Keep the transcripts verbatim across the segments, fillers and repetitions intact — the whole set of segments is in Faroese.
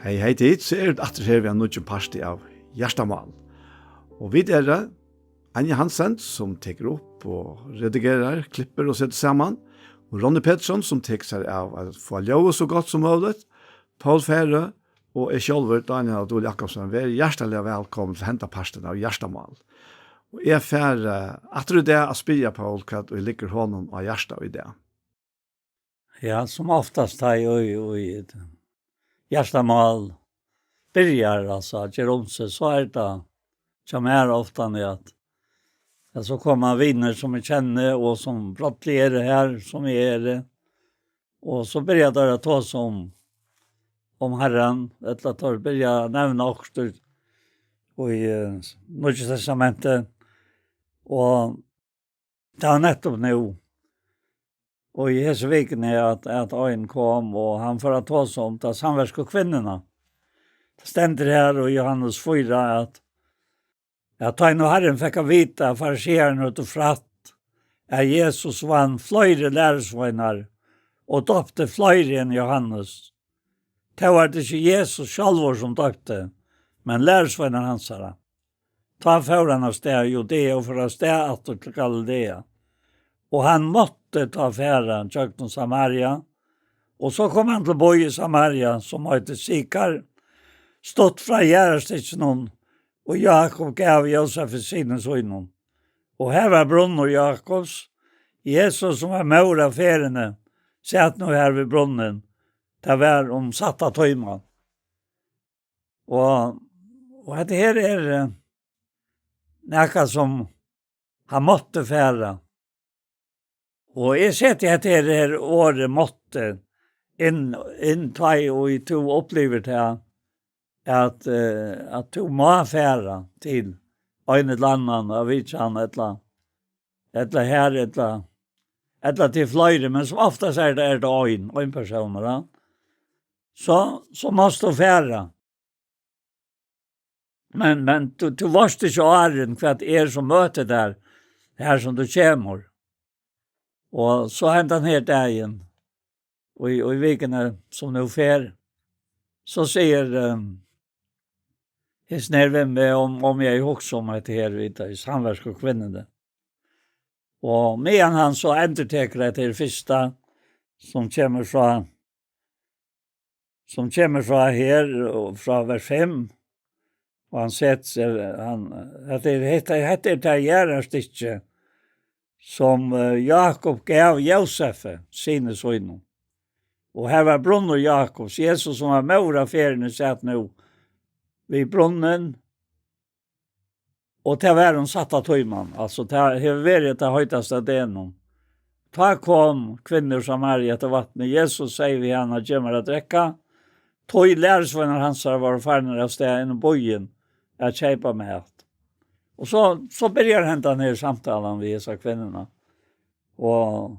Hey, hey, tit, so eru vit aftur her við ein nýggjum parti av Hjartamál. Og vit eru Anja Hansen, sum tekur upp og redigerar, klippir og setur saman, og Ronny Petersson, sum tekur sær av at fáa ljóðið so gott sum møguligt, Poul Færø og eg sjálvur, Dánjal á Dul Jakobsen, verið hjartaliga vælkomin til henda partin av Hjartamál. Og eg fari, eh, aftur í dag at spyrja Poul, hvat ið liggur honum á hjarta í dag. Ja, sum oftast, tá eg í, í Hjartamál byrjar, altso, at gera um seg, so er tað hjá mær ofta at, at so koma vinir, sum eg kenni, og sum brádliga eru her, sum eg eri, og so byrja teir at tosa um, um Harran, ella teir byrja at nevna okkurt í, í, eh, Nýggja Testamenti, og tað var nettupp nú, og í hesi vikuni, at, at ein kom, og hann fór at tosa um ta samverku kvinnuna. Tað stendur her í Jóhannes fýra, at, at tá nú Harrin fekk at vita, at fariseararnir høvdu frætt, at Jesus vann fleiri lærisveinar og dópti fleiri enn Jóhannes, tó var tað ikki Jesus sjálvur, sum dópti, men lærisveinar hansara. Tá fór hann av stað í Judea og fór av stað aftur til Galilea. Og hann mátti tá fara gjøgnum Samaria, og so kom hann til bý í Samaria, sum eitur Sikar, stutt frá jarðarstykkinum, og Jákup gav Jósefi, syni sínum. Og har var brunnur Jákups. Jesus, sum var móður á ferðini, sat nú har við brunnin. Tað var um sætta tíman. Og, og hetta her er, eh, nakað, sum hann mátti fara. Og eg seti hetta her, her orðið mátti inn, inn tá ið tú upplivir tað, at, eh, at tú má fara til ein ella annan av vitjan, ella, ella her, ella, ella til fleiri, men sum oftast er tað, er tað ein, ein persónur, ja. So, so mást tú fara. Men, men tú, tú veitst ikki áðrenn, hvat er sum møtir tær, har sum tú kemur. Og so hendan her dagin, og í, og í vikuni sum nú fer, so sigur, ehm, hesin her við meg, um, um eg hugsi um hetta her við tey samverku kvinnuni. Og meðan hann so endurtekur hetta her fyrsta, sum kemur frá, sum kemur frá her, og frá vers fimm, og hann setir seg, hann, hetta er, hetta, hetta er tað jarðarstykki, sum, eh, Jákup gav Jósefi, syni sínum. Og har var brunnur Jákups. Jesus, sum var móður á ferðini, sat nú við brunnin, og tað var um sætta tíman, altso, tað hevur verið tað heitasta degnum. Tá kom kvinna úr Samaria til vatnið. Jesus segði við hana: "Gev mær at drekka." Tí lærisveinar hansara vóru farnir av stað inn í býin at keypa mat. Og so, so byrjar hendan her samtalan við hesa kvinnuna. Og,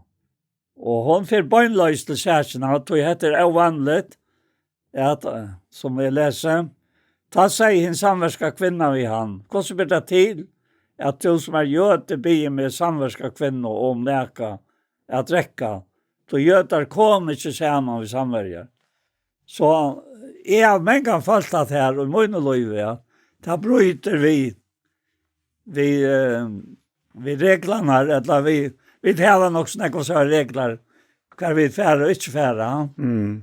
og hon fer beinleiðis til sakina, tí hetta er óvanligt, at, eh, sum eg lesi, tá segði hin samverska kvinna við hann: "Hvussu ber tað til, at tú, sum er jødi, biður meg, samverska kvinnu, um nakað at drekka? Tí jødar koma ikki saman við samverjar." So eg havi mangan følt at her í mínum lívi, ja, tað brýtur við, við, eh, við reglurnar, ella við, vit hava nokk so nógvar reglur, hvar vit fara og ikki fara. Mm.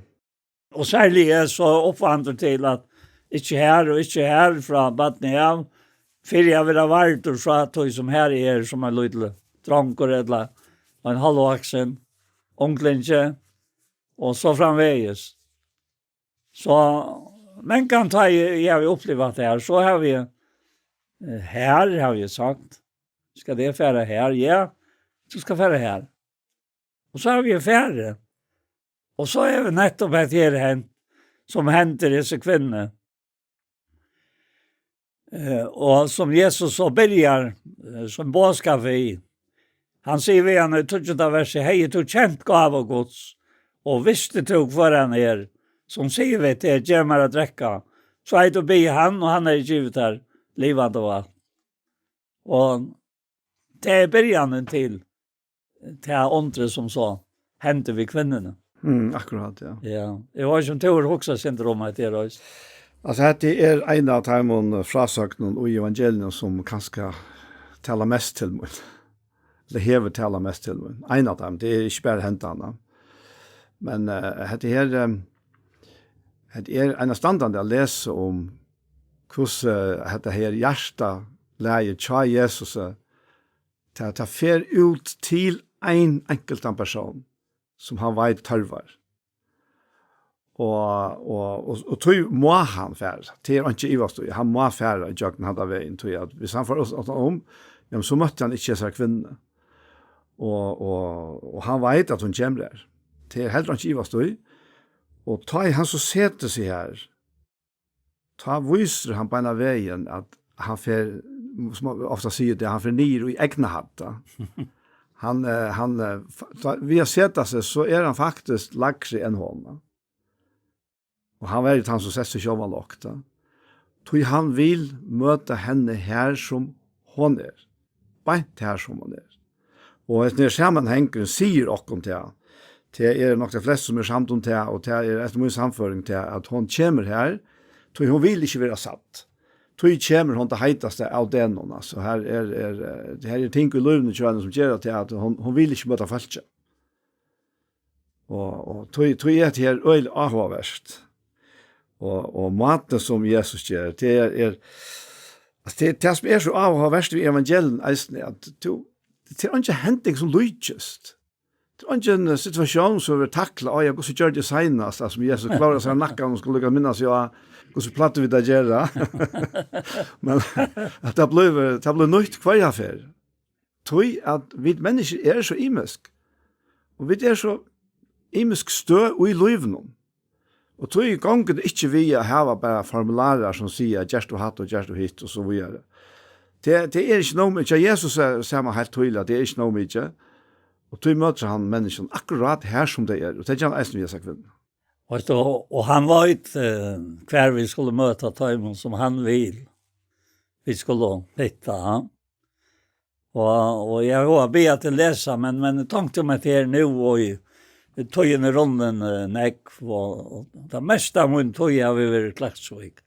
Og serliga er so uppmuntrað til at ikki her og ikki her frá barni av, fyri at vera vardur frá tí sum her er, sum ein lítil drongur ella ein hálvvaksin unglingi, og so framvegis. So, mangan tá eg, eg havi upplivað tað her, so havi eg, eh, her havi eg sagt: "Skal eg fara her?" "Ja, tú skal fara her." Og so havi eg farið. Og so hevur nettupp hetta her hent, sum hendir hesi kvinnu. Eh, og sum Jesus so byrjar, eh, sín boðskap við. Hann sigur við hana í tíggjunda versi: "Hevði tú kent gávu Guds, og visti tú, hvør hann er, sum sigur við teg: 'Gev mær at drekka,' so hevði tú biðið hann, og hann hevði givið tær livandi vatn." Og tað er byrjanin til tað undrið, sum so hendi við kvinnuni. Mm, akkurát, ja. Ja. Eg veit ikki um tú hevur hugsað eitt sindur um hetta her, Roys. Altso, hetta er ein av teimum frásøgnum í evangelium sum kanska talar mest til mín. Ella hevur talað mest til mín. Ein av teimum, tað er ikki bara hendan, ja. Men, eh, hetta her, eh, hetta er einastandandi at lesa um hvussu, eh, hetta her hjartalagið hjá Jesusi, eh, tað, tað fer út til ein einkultan persón, sum hann veit tørvar. Og, og, og, og tí má hann fara. Tað er einki ivast í. Hann má fara ígjøgnum handan vegin, tí at viss hann fór uttan um, ja, men so møtti hann ikki hesa kvinnu. Og, og, og hann veit, at hon kemur har. Tað er heldur einki ivast í. Og tá ið hann so setir seg har, tá vísir hann beinan vegin, at hann fer, sum man ofta sigur, tað, hann fer niður í egna hædd, tá. Hann, eh, hann, eh, fa-, tá, við at seta seg, so er hann faktiskt lægri enn hon, tá. Og hann verður tann, sum setir seg sjálvan lágt, tá. Tí hann vil møta henni har, sum hon er. Beint har, sum hon er. Og hesin her samanhangurin sigur okkum tað. Tað eru nokk tey flestu, sum eru samd um tað, og tað er eftir mín sannføring tað, at hon kemur har, tí hon vil ikki vera sædd. Tí kemur hon tað heitasta av degnum, altso, har er, er, eh, har er ting í lívinum hjá henni, sum gera tað, at hon, hon vil ikki møta fólki. Og, og tí, tí er hetta her øgiliga áhugavert. Og, og mátin, sum Jesus ger, tað er, er, altso, tað, tað, sum er so áhugavert við evangelium eisini, at tú, tað er eingin hending, sum líkist. Tað er eingin, eh, situatión, sum verður taklað, á, ja, hvussu gjørdi eg seinast, altso, sum Jesus klárar sær nakkan og skal líka minnast, ja, hvussu plagdu vit at gera? Men at tað blívur, tað blívur nýtt hvørja ferð. Tí at vit menniskju eru so ymisk. Og vit eru so ymisk støð í lívinum. Og tí gongur tað ikki við at hava bara formularar, sum siga, "Ger tú hatta og ger tú hitt," og so víðari. Tað, tað er ikki nóg mikið. Hjá Jesus er sama heilt týðiliga, tað er ikki nóg mikið. Og tí møtir hann menniskjuni akkurát har, sum tey eru. Og tað ger hann eisini við hesa kvinnu. Veitst tú, og, og hann veit, eh, hvar vit skulu møta teimum, sum hann vil vit skulu hitta, ha? Og, og eg havi biðið teg lesa, men, men eg tonkti um hetta her nú, og í, í tíðin er runnin, eh, nógv, og, og tað mesta av mín tíð havi verið í Klaksvík.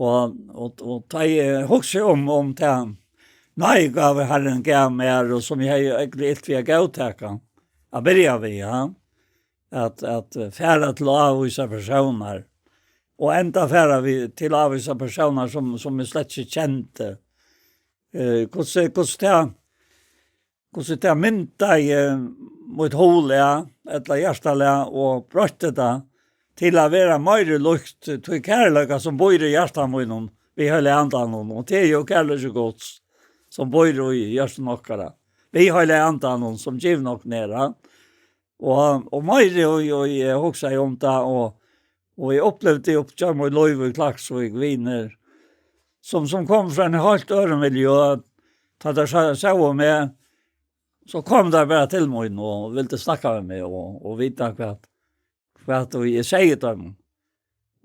Og, og, og tá eg hugsi um, um tað, nei, gávu Harrin gav mær, og sum eg hevði eigentliga ilt við at góðtaka, at byrja við, ja, at, at fara til ávísar persónar, og enda fara við, til ávísar persónar, sum, sum eg slett ikki kendi. Eh, hvussu, hvussu tað, hvussu tað myndaði mítt huglag, ella hjartalag, og broytti tað til at vera meiri líkt tí kærleika, sum býr í hjarta mínum, við Heilaga Andanum, og tað er jú kærleiki Guds, sum býr í hjørtum okkara, við Heilaga Andanum, sum givin okkum er, ha? Og, og meiri, og, og eg hugsaði um tað, og, og eg upplivdi upp gjøgnum mítt lív í Klaksvík, vinir, sum, sum komu frá einum heilt øðrum miljø, tá teir sá-, sóu meg, so komu teir bara til mín og vildu snakka við meg og, og vita hvat, hvat eg segði teimum.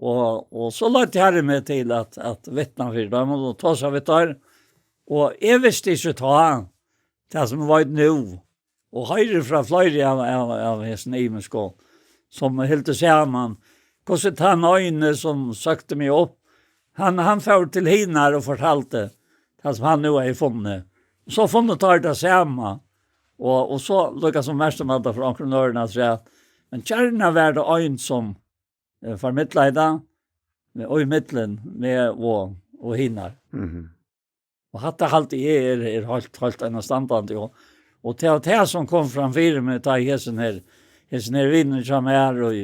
Og, og so leiddi Harrin meg til at, at vitna fyri teimum og tosa við teir. Og eg visti ikki tá, tað sum eg veit nú, og hoyri frá fleiri av, av, av hesum ymisku, sum hildu saman, hvussu tann eini, sum søkti meg upp, hann, hann fór til hinar og fortaldi tað, sum hann nú hevði funnið. Og so funnu teir tað sama, og, og so líka sum merkti man tað frá onkrum øðrum afturat. Men gjarna var tað ein, sum, eh, formidlaði tað, men í millum meg og, og hinar. Mhm. Og hatta haldi eg er, er heilt, heilt einastandandi, og, og tað var tað, sum kom fram fyri meg, tá hesin her, hesin her vinurin hjá mær, og,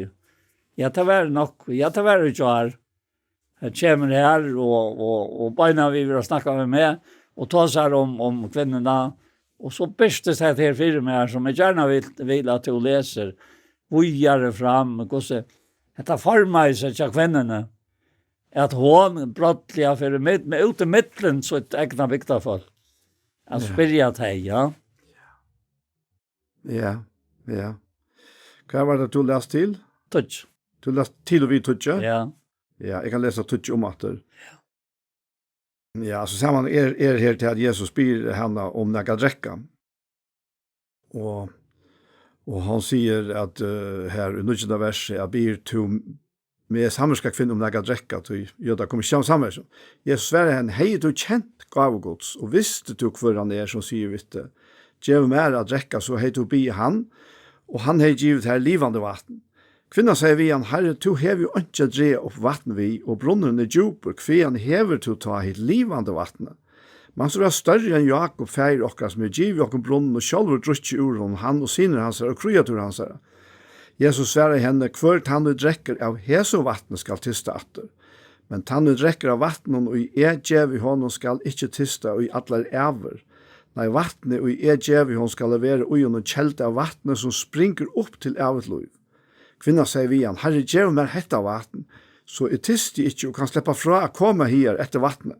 ja, tað var nokk, ja, tað var í gjár. Hann kemur her og, og, og beinanvegin vil snakka við meg, og tosar um, um kvinnuna, og so birtist hetta her fyri meg her, sum eg gjarna vil, vil at tú lesir víðari fram, hvussu hetta formaði seg hjá kvinnuni, at hon brádliga fer í mið-, út í millum sítt egna bygdarfólk at Ja. spyrja tey, ja. Ja, ja. Hvat var tað, tú las til? Tíggju. Tú las til og við tíggju? Ja. Ja, eg kann lesa tíggju umaftur. Ja, altso, saman er, er her til, at Jesus spyr hana um nakað at drekka. Og, Og hann sigur at, eh, her í níggjunda versi, at: "Biður tú meg, samvirkakvinna, um nakað at drekka, tí Jødar koma ikki saman samverkjum?" Jesus svarar henni: "Hevði tú kent gávu Guds, og visti tú, hvør hann er, sum sigur við teg: 'Gev mær at drekka,' so hevði tú biðið hann, og hann hevði givið tær livandi vatn." Kvinnan segði við hann: "Harri, tú hevur jú einki at draga upp vatn við, og brunnurin er djúpur. Hvaðani hevur tú tá hitt livandi vatnið? Manst tú vera størri enn Jákup, faðir okkara, sum hevur givið okkum brunnin og sjálvur drukkið úr honum, hann og synir hansara og kríatúr hansara?" Jesus svaraði henni: "Hvør tann, ið drekkur av hesum vatni, skal tysta aftur. Men tann, ið drekkur av vatninum, ið eg gevi honum, skal ikki tysta í allar ævir. Nei, vatnið, ið eg gevi honum, skal vera í honum kelda av vatni, sum springur upp til ævigt lív." Kvinnan segði við hann: "Harri, gev mær hetta vatn, so eg tysti ikki og kann sleppa frá at koma higar eftir vatni."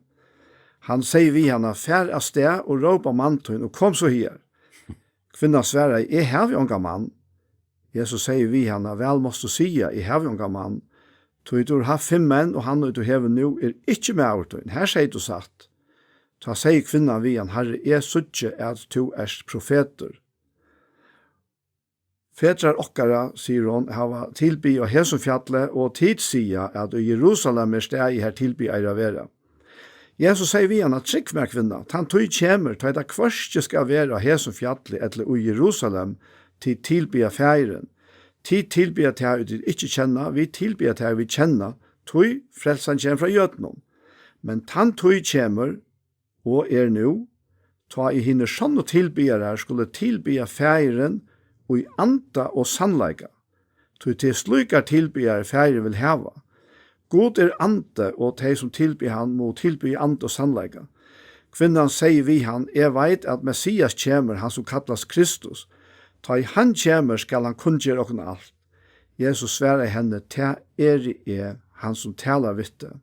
Hann segði við hana: "Far av stað og rópa mann tín og kom so higar." Kvinnan svaraði: "Eg havi ongan mann." Jesus segði við hana: "Væl mást tú siga: 'Eg havi ongan mann,' tí tú hevur havt fimm menn, og hann, ið tú hevur nú, er ikki maður tín. Her segði tú satt." Tá segði kvinnan við hann: "Harri, eg síggi, at tú ert profetur. Fedrar okkara," sigur hon, "hava tilbiðið á hesum fjalli, og tit siga, at í Jerusalem er staðið, har tilbiðið eigur at vera." Jesus segði við hana: "Trúgv mær, kvinna, tann tíð kemur, tá ið tað hvørki skal vera á hesum fjalli ella í Jerusalem, tit tilbiðja Faðirin. Tit tilbiðja tað, ið tit ikki kenna, vit tilbiðja tað, ið vit kenna, tí frelsan kemur frá Jødunum. Men tann tíð kemur, og er nú, tá ið hinir sannu tilbiðarar skulu tilbiðja Faðirin í anda og sannleika. Tí tað er slíkar tilbiðarar, Faðirin vil hava. Gud er andi, og tey, sum tilbiðja hann, mugu tilbiðja í anda og sannleika." Kvinnan segði við hann: "Eg veit, at Messias kemur, hann, sum kallast Kristus. Tá ið hann kemur, skal hann kunngera okkum alt." Jesus svaraði henni: "Tað eri eg, hann, sum talar við teg."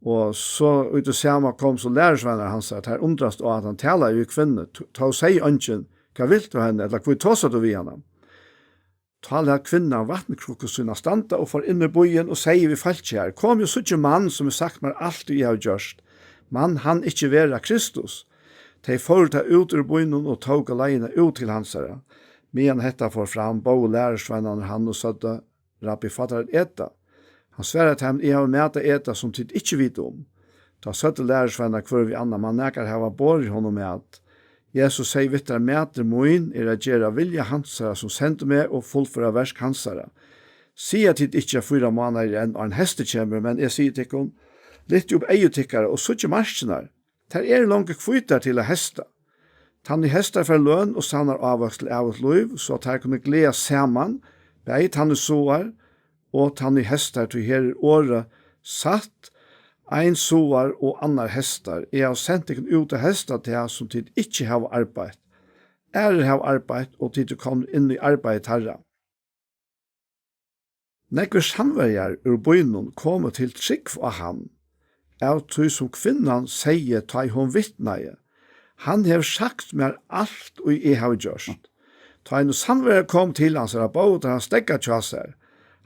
Og so í tí sama kom so lærisveinar hansara, at teir undrast á, at hann talaði við kvinnu. Tó, tó segði eingin: "Hvat vilt tú henni?" ella: "Hví tosar tú við hana?" Tá læt kvinnan vatnkrukku sína standa og fór inn í býin og segði við fólkið har: "Komið og síggið mann, sum hevur sagt mær alt, ið eg havi gjørt. Man hann ikki vera Kristus?" Tey fóru tá út úr býnum og tóku leiðina út til hansara. Meðan hetta fór fram, bóðu lærisveinarnir hann og søgdu: "Rabbi, fá tær at eta." Hann svaraði teimum: "Eg havi mat at eta, sum tit ikki vita um." Tá søgdu lærisveinar hvør við annan: "Man nakar hava borið honum mat." Jesus segði við teir: "Matur mín er at gera vilja hansara, sum sendi meg, og fullføra verk hansara. Siga tit ikki, at fýra mánaðir eru enn, áðrenn heystið kemur? Men eg sigi tykkum: Lyftið upp eygu tykkara og síggið markirnar. Tær eru longu hvítar til at heysta. Tann, ið heystar, fær løn og savnar ávøkst til ævigt lív, so at teir kunnu gleðast saman, bæði tann, ið sáar, og tann, ið heystar. Tí her er orðið satt: Ein sáar og annar heystar. Eg havi sent tykkum út at heysta tað, sum tit ikki hava arbeitt. Aðrir hava arbeitt, og tit eru komnir inn í arbeiði teirra." Nógvir samverjar úr býnum komu til trúgv á hann, av tí sum kvinnan segði, tá ið hon vitnaði: "Hann hevur sagt mær alt, ið eg havi gjørt." Tá einir samverjar komu til hansara, bóðu teir hann steðga hjá sær.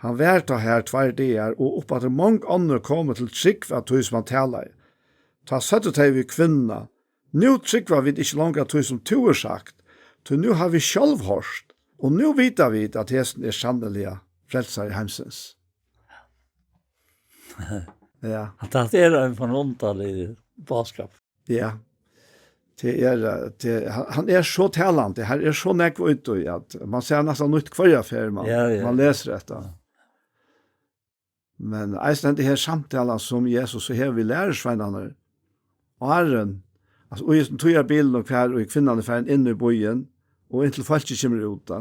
Hann var tá har tveir dagar, og uppaftur mong onnur komu til trúgv av tí, sum hann talaði. Tá søgdu tey við kvinnuna: "Nú trúgva vit ikki longur av tí, sum tú hevur sagt, tí nú hava vit sjálv hoyrt, og nú vita vit, at hesin er sanniliga frelsari heimsins." Ja. At hatta er ein forunderlig boðskap. Ja. Tað er, eh, tað, hann, hann er so talandi, her er so nógv í tí, at man sær næstan nýtt hvørja ferð man, Ja, ja. man lesur hetta. Ja. Men eisini henda her samtalan, sum Jesus so hevur við lærisveinarnar, áðrenn, altso, í hesum tíðarbilinum, hvar ið kvinnan er farin inn í býin, og inntil fólkið kemur út, tá.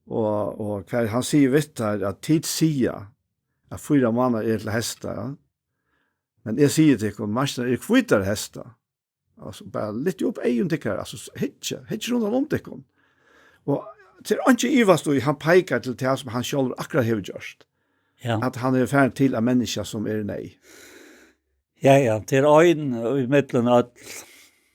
Og, og hvar hann sigur við teir, at tit siga, at fýra mánaðir er til at heysta, ja. Men eg sigi tykkum, markirnar eru hvítar at heysta. Altso, bara lyftið upp eygu tykkara, altso, hyggið, hyggið rundan um tykkum. Og tað er einki at ivast í, hann peikar til tað, sum hann sjálvur akkurát hevur gjørt. Ja. At hann er farin til eitt menniskja, sum er í neyð. Ja, ja, tað er ein í millum øll,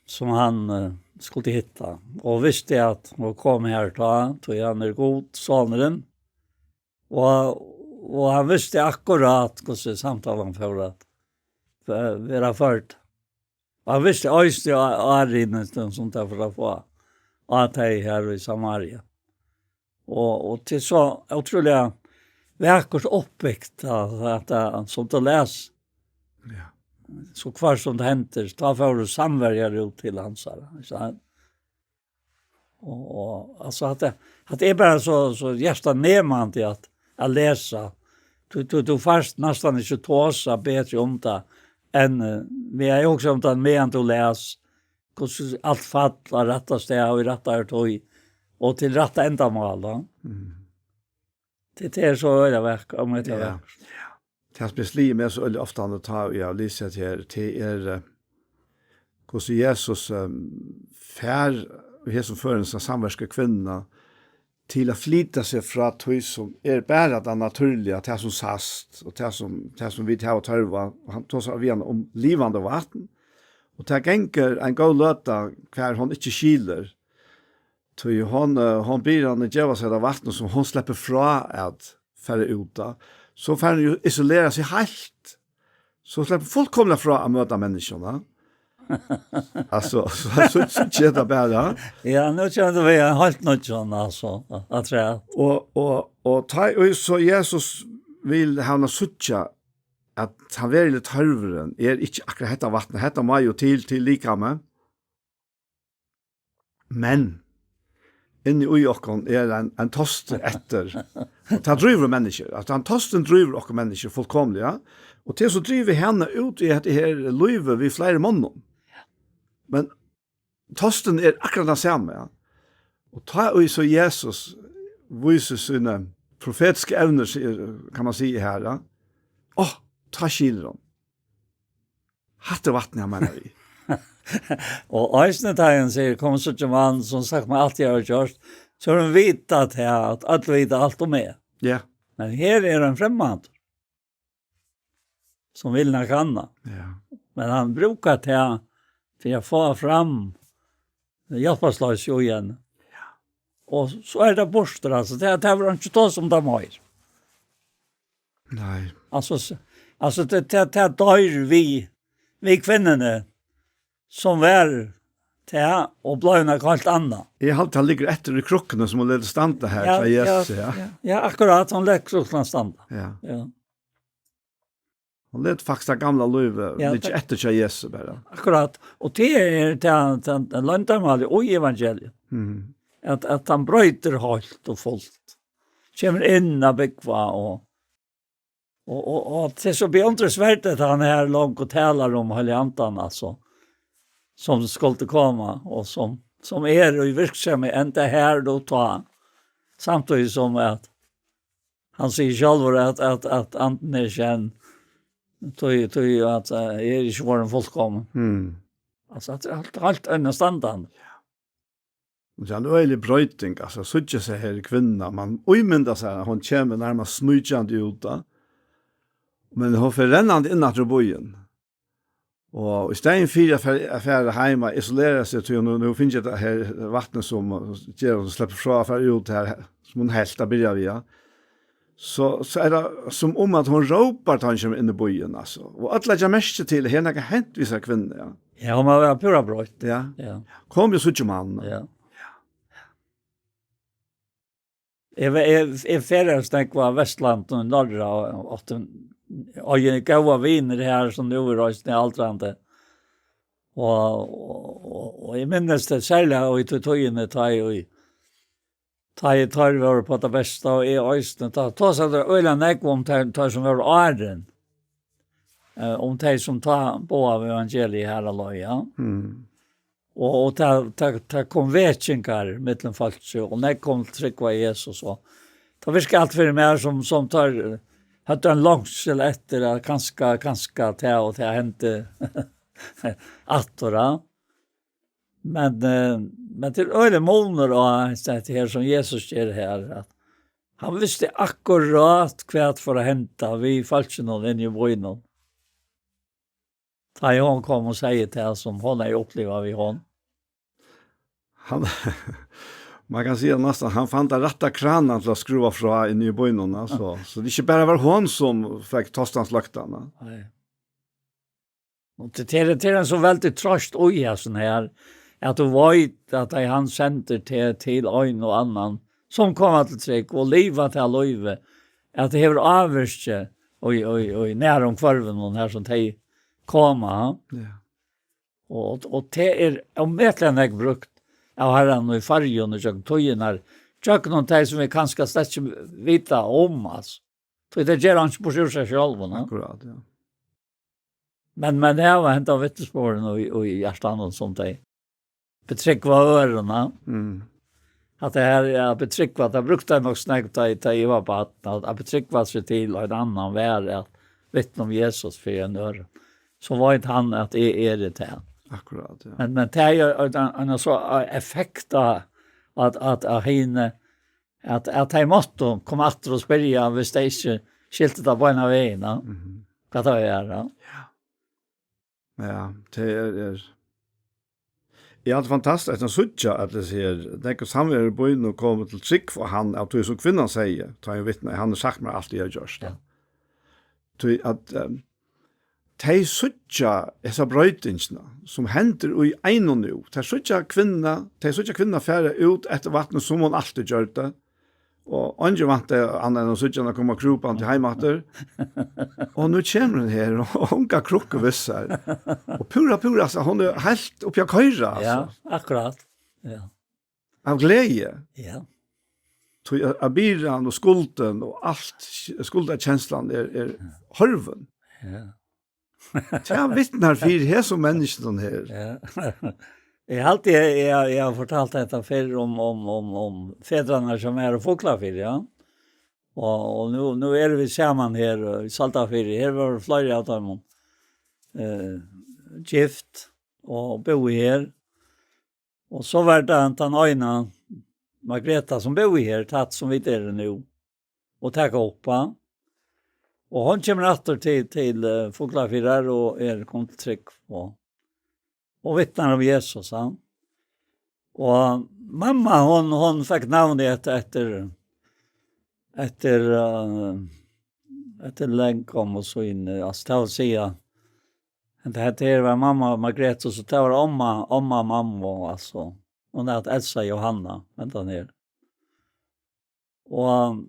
sum hann, eh, skuldi hitta. Og visti at hann kom her tá, tí hann er Gud, sonurin. Og, og hann visti akkurát, hvussu samtalan fór at, eh, vera førd. Og hann visti eisini á-, árinið, sum tað fór at fáa á tey her í Samaria. Og, og til så utrolig vakkert oppbyggt, at, at, at, som du leser. Ja. Så hver som det henter, da får du samverger ut til hans her. Ikke sant? Og, og, altså, at det, at det er bare så, så hjertet nedmann til at, at lese. Du, du, du først nesten ikke tåse bedre om det enn, eh, men jeg er jo også om det, medan du leser, hvordan alt faller rett av sted og i rett av tog, og til rett endamål, da. Mm. Det, det er så øyelig vekk, om det er Ja. vekk. Det har spesielt meg så øyelig ofte han tar, og jeg har lyst til at her, til er, eh, hvordan Jesus, eh, fær, og her som fører en sånn samverska kvinna, til at flytta seg fra tog som er bare det naturlige, til som sast, og til som, til som vi til å tørva. Og han tar seg av igjen om livende vatten, og til ganger en god løta, hver hun ikke skiler. Tog hun, eh, hun blir han gjeva seg det vatten som hun slipper fra at fære ut av. Så får hun jo isolere seg helt. Så slipper fullkomlig fra å møte menneskene. Altså, så, så, så skjer det bare. Ja, nå kjenner vi en helt nødt sånn, altså, at jeg Og, og, og ta, og så Jesus vil ha henne suttje at han vil litt tørveren, er ikke akkurat dette vattnet, dette må jo til, til likame. Men inni í okkum er ein, ein tosti eftir. Og tað drívur menniskju. At hann tostin drívur okkum menniskju fullkomliga. Og til so drívur hana út í hetta her lívi við fleiri monnum. Men tostin er akkurát tann sami, ja. Og tá ið so Jesus vísir síni profetisku evnir, sigur, kann man siga her, ja. Á, tá skilur hon. Hatta er vatnið, hann meinar við. Og eisini tá hann sigur, "Kom, síggj mann, sum sagt meg alt, eg havi gjørt," so hevur hon vitað tað, at øll vita alt um meg. Ja. Men her er ein fremmandur, sum vil nakað annað. Ja. Men hann brúkar tað til at fáa fram hjálparsleis í henni. Ja. Og so er tað burtur, altso. Tað, tað var ikki tað sum tað var. Nei. Altso, s-, altso, tað, tað, tað doyr við, við kvinnuni, sum var tað, og bleiv nakað heilt annað. Eg haldi, tað liggur eftir í krukkuni, sum hon letur standa her, Ja, hjá Jesus, ja, ja. ja. Ja, akkurát, hon leggur krukkuna standa. Ja. Ja. Hon letur faktiskt tað gamla lívið Ja, liggja tað eftir hjá Jesus bara. Akkurát. Og tað er tað, tað, tað loyndarmálið í evangeliet. Mhm. At, at hann broytir heilt og fult. Kemur inn at búgva og, og, og, og tað er so beundringsvert at hann her langt og talar um Heilaga Andan, altso, sum skuldi koma, og sum, sum er í virksemi enda her og tá. Samtidig sum at hann sigur sjálvur at, at, at Andin er ikki enn, tí, tí at, eh, eg eri ikki vorðin fullkomin. Mm. Altso, tað er heilt, heilt einastandandi. Men tað er ein øgilig broyting, altso, at síggja seg her kvinna, man ímyndar sær, at hon kemur nærmast sníkjandi út, da. Men hon fer rennandi inn aftur í býin. Og í staðin fyri at fara, at fara heim og isolera seg, tí hon nú, nú finnur hetta her vatnið sum, eh, ger at hon sleppur frá at fara út her, sum hon helt at byrja við, ja. So, so er tað sum um at hon rópar, tá hon kemur inn í býin, altso. Og øll leggja merki til, her er nakað hent við hesa kvinnu, ja. Ja, hon má vera púra broytt. Ja. Ja. Kom, eg síggi mann. Ja. Eg ve-, eg, eg ferðaðist nógv á Vestlandinum, norður á, átti, og eg góðar vinir her, sum nú eru eisini aldrandi. Og, og, og, og eg minnist tað serliga í tí tíðini, tá eg, tá eg teir vóru uppá tað besta, og eg eisini, tá, tá tosaðu teir øgiliga nógv um teir, teir sum vóru áðrenn. Eh, um tey sum tá boðaðu evangeliið har á leið, ja. Mm. Og, og tá, tá, tá kom vekingar millum fólki, og nógv kom til trúgv á Jesus, og tá virkaði alt fyri mær sum, sum teir, eh, høvdu ein longsul eftir at kanska, kanska tað og tað hendi aftur, ja. Men, eh, men tað er øgiligur munur á hetta her sum Jesus ger her, at hann visti akkurát hvat fór at henda við fólkinum inni í býnum. Tá ið hon kom og segði tað sum hon hevði upplivað við honum. Hann, man kann siga næstan, hann fann tað rætta kranan til at skrúva frá inni í býnum, altso. So tað ikki bara var hon sum fekk tostan sløktan, ja. Nei. Og tað, tað er, tað er ein so veldig trøst í hesum her, at tú veit at tað er hann sendir til, til ein og annan sum koma til trúgv og liva tað lívið, at tað hevur ávirki í, í, í nærumhvørvinum, har sum tey koma. Ja. Og, og tað er ómetaliga nógv brúkt av Harranum í Føroyum og gjøgnum tíðirnar, gjøgnum tey, sum vit kanska slett ikki vita um, altso. Tí tey gera einki burtur úr sær sjálvum, ja. Akkurát, ja. Men, men tað var hent av vitnisbyrðum og, og í hjartanum, sum tey betrúgva øðrum, ja. Mm. At tað her, ja, betrúgva, tað brúktu tey nokk so nógv, tá, tá eg var barn, at, at betrúgva seg til ein annan var at vitna um Jesus fyri ein øðrum. So veit hann, at eg eri tað. Akkurát, ja. Men, men tað er jo ein, ein so effekt av at, at, at hini, at, at tey máttu koma aftur og spyrja, hvis tey ikki skiltu tað beinan vegin, ja. Mhm. Hvat tað er, ja. Ja. Ja, tað er, er. Ja, tað er fantastiskt at síggja, at tað her, tað er samverur í býnum komu til trúgv á hann, av tí sum kvinnan segði, tá hon vitnaði, hann hevur sagt mær alt, eg havi gjørt. Ja. Tí at, ehm, tey síggja hesa broytingina, sum hendir í einum nú. Tey síggja kvinnuna, tey síggja kvinnuna fara út eftir vatni, sum hon altíð gjørdi. Og eingin væntaði annað enn at síggja hana koma krúpandi heim aftur. Og nú kemur hon her, og hon hevur krukku við sær. Og púra, púra, altso, hon er heilt uppi at koyra, altso. Ja, akkurát. Ja. Av gleði. Ja. Tí at, at byrðan og skuldin og alt, skuldakenslan er, er horvin. Ja. Tað vitnar fyri hesum menniskjum her. Ja. Eg haldi, eg, eg, eg havi fortalt hetta fyrr um, um, um, um fedrarnar sum eru í Fuglafirði, ja. Og, og nú, nú eru vit saman her, eh, í Søldarfirði. Her vóru fleiri av teimum, eh, gift og búðu her. Og so var tað tann eina, Margreta, sum búði her, tætt sum vit eru nú, og taka upp á. Og hon kemur aftur til, til, eh, Fuglafjarðar og er komin til trúgv og, og vitnar um Jesus, ja. Og mamma, hon, hon fekk navnið eftir, eftir, eftir, eh, eftir langommu síni, altso, tað vil siga, hetta her var mamma Margrethe, so tað var omma, omma mamma, altso. Hon æt Elsa Johanna, hendan her. Og,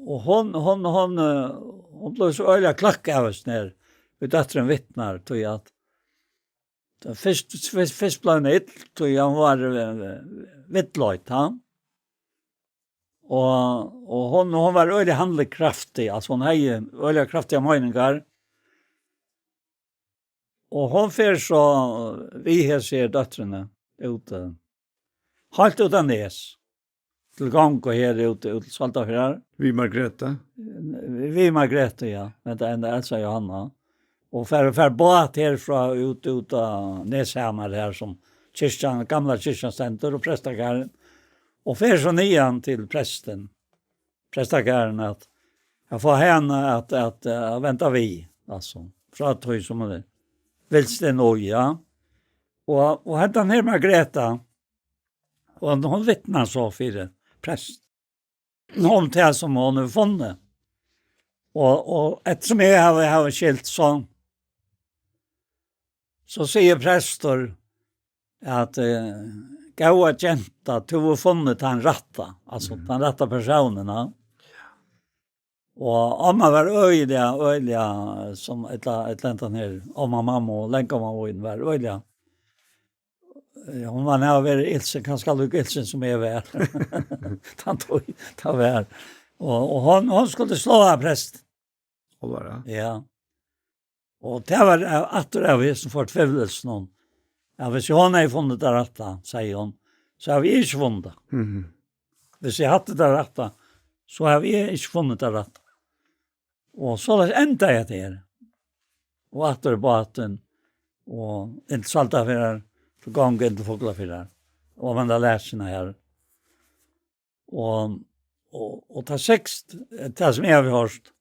og hon, hon, hon, eh, hon bleiv so øgiliga kløkk av hesum her, við dóttirin vitnar, tí at tað fyrst, fyrst, fyrst bleiv hon ill, tí hon var, eh, villleidd, ha? Og, og hon, hon var øgiliga handlingskraftig, altso, hon hevði øgiliga kraftigar meiningar. Og hon fer so við hesi her dóttrini út, eh, heilt út á Nes, til gongu her út, út til Søldarfjarðar. Við Margrethe? Við Margrethe, ja. Men tað er Elsa Johanna. Og fer, fer bát herfrá út, út á Neshamar her, sum kirkjan, gamla kirkjan stendur, og prestagarðin. Og fer so niðan til prestin, prestagarðin, at, at fáa hana at, at, at venda við, altso, frá tí sum hon er vilst inn í, ja. Og, og hendan her Margrethe, og hon vitnar so fyri prest um tað sum hon hevur funnið. Og, og eftir sum eg havi, havi skilt, so, so sigur prestur at, eh, "Góða genta, tú hevur funnið tann rætta", altso, mhm, tann rætta persónin, ja. Og omma var øgiliga, øgiliga, sum ella, ella hendan her, omma, mamma og langomma mín var øgiliga, eh, hon man hava verið ilsin, kanska líka ilsin sum eg var. Tann tíð, tað var. Og, og hon, hon skuldi sláa prestin. Álvara? Ja. Og tað var, eh, aftur av hesum fortvivlelsen, at hvis hon hevði funnið tað rætta, segði hon, so havi eg ikki funnið tað. Mhm. Hvis eg havi tað rætta, so havi eg ikki funnið tað rætta. Og soleiðis endaði hetta her. Og aftur í bátin, og inn til Søldarfjarðar, so gongu inn til Fuglafjarðar, og venda lesina her. Og, og, og tað sigst, tað sum eg havi hoyrt,